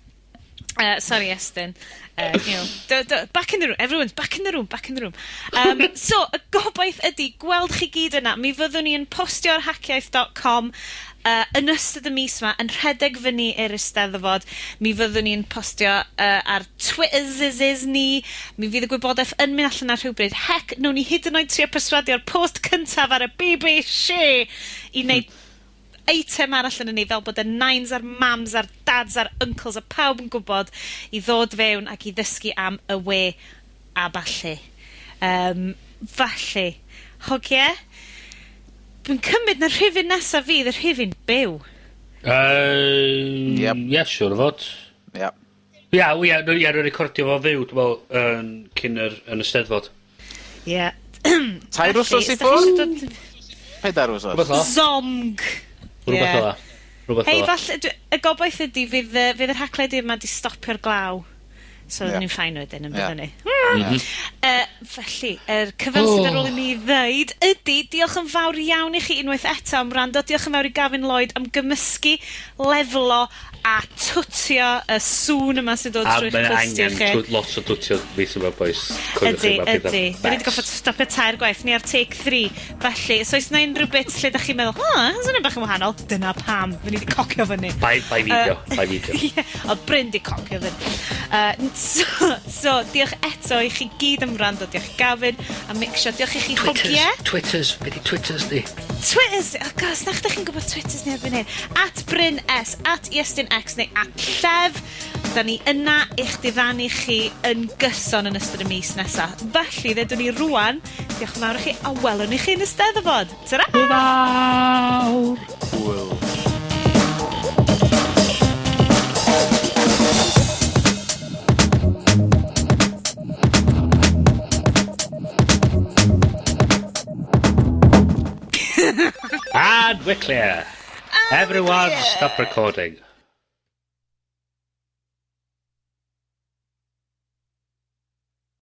Speaker 3: Sorry, Estyn. Back in the room. Everyone's back in the room, back in the room. So, y gobaith ydy gweld chi gyd yna. Mi fyddwn ni yn postio ar haciaith.com yn ystod y mis yma, yn rhedeg fyny i'r Eisteddfod. Mi fyddwn ni'n postio ar Twitters ni. Mi fydd y gwybodaeth yn mynd allan ar rhywbryd. Heck, nawn ni hyd yn oed trio perswadio'r post cyntaf ar y BBC i wneud eitem arall yn ni fel bod y nains a'r mams a'r dads a'r uncles a pawb yn gwybod i ddod fewn ac i ddysgu am y we a ballu. Felly, hogie, Dwi'n cymryd na rhifyn nesa fydd y rhifyn byw.
Speaker 4: Yep. Ie, siŵr o fod.
Speaker 5: Ia.
Speaker 4: Ia, ia, ia, nhw'n recordio fo fyw, dwi'n meddwl, yn cyn yr, yn y Steddfod.
Speaker 3: Ie.
Speaker 5: Tair wsos i ffwrdd? Pedair wsos.
Speaker 4: Rhywbeth fel 'a.
Speaker 3: Zomg.
Speaker 4: Rhywbeth fel 'a. Rhywbeth
Speaker 3: Hei,
Speaker 4: fel 'a.
Speaker 3: falle, y gobaith ydy fydd, fydd yr Haclediad yma 'di stopio'r glaw. So yeah. ni'n fine wedyn yn byddwn ni. Felly, yr cyfan sydd ar ôl i mi ddeud ydy diolch yn fawr iawn i chi unwaith eto am wrando. Diolch yn fawr i Gavin Lloyd am gymysgu, leflo a twtio y sŵn yma sy'n dod trwy'ch clustia chi.
Speaker 4: A mae angen lot o twtio mis yma, boys.
Speaker 3: Ydy, ydy. Da ni wedi goffod stopio tair gwaith, ni ar take 3. Felly, os oes 'na unrhyw bits lle 'dach chi'n meddwl, o, hwnna'n bach yn wahanol, dyna pam. Fy ni wedi cocio fyny.
Speaker 4: Bai, bai fideo, bai fideo.
Speaker 3: Ie, oedd Bryn 'di cocio fyny. So, so, diolch eto i chi gyd am wrando. Diolch i Gavin a Mixio. Diolch i chi hogie.
Speaker 4: Twitters, be di Twitters ni?
Speaker 3: Twitters, oh god, os na ydych chi'n gwybod Twitters ni erbyn hyn. At Bryn S, at Iestyn X neu at Llef. Da ni yna i'ch diddanu chi yn gyson yn ystod y mis nesa. Felly, ddedwn ni rwan, diolch yn fawr i chi, a welwn ni chi yn y Steddfod. Tara!
Speaker 4: Hwyl fawr!
Speaker 5: Hwyl.
Speaker 4: And we're clear.
Speaker 3: And
Speaker 4: Everyone
Speaker 3: clear.
Speaker 4: stop recording.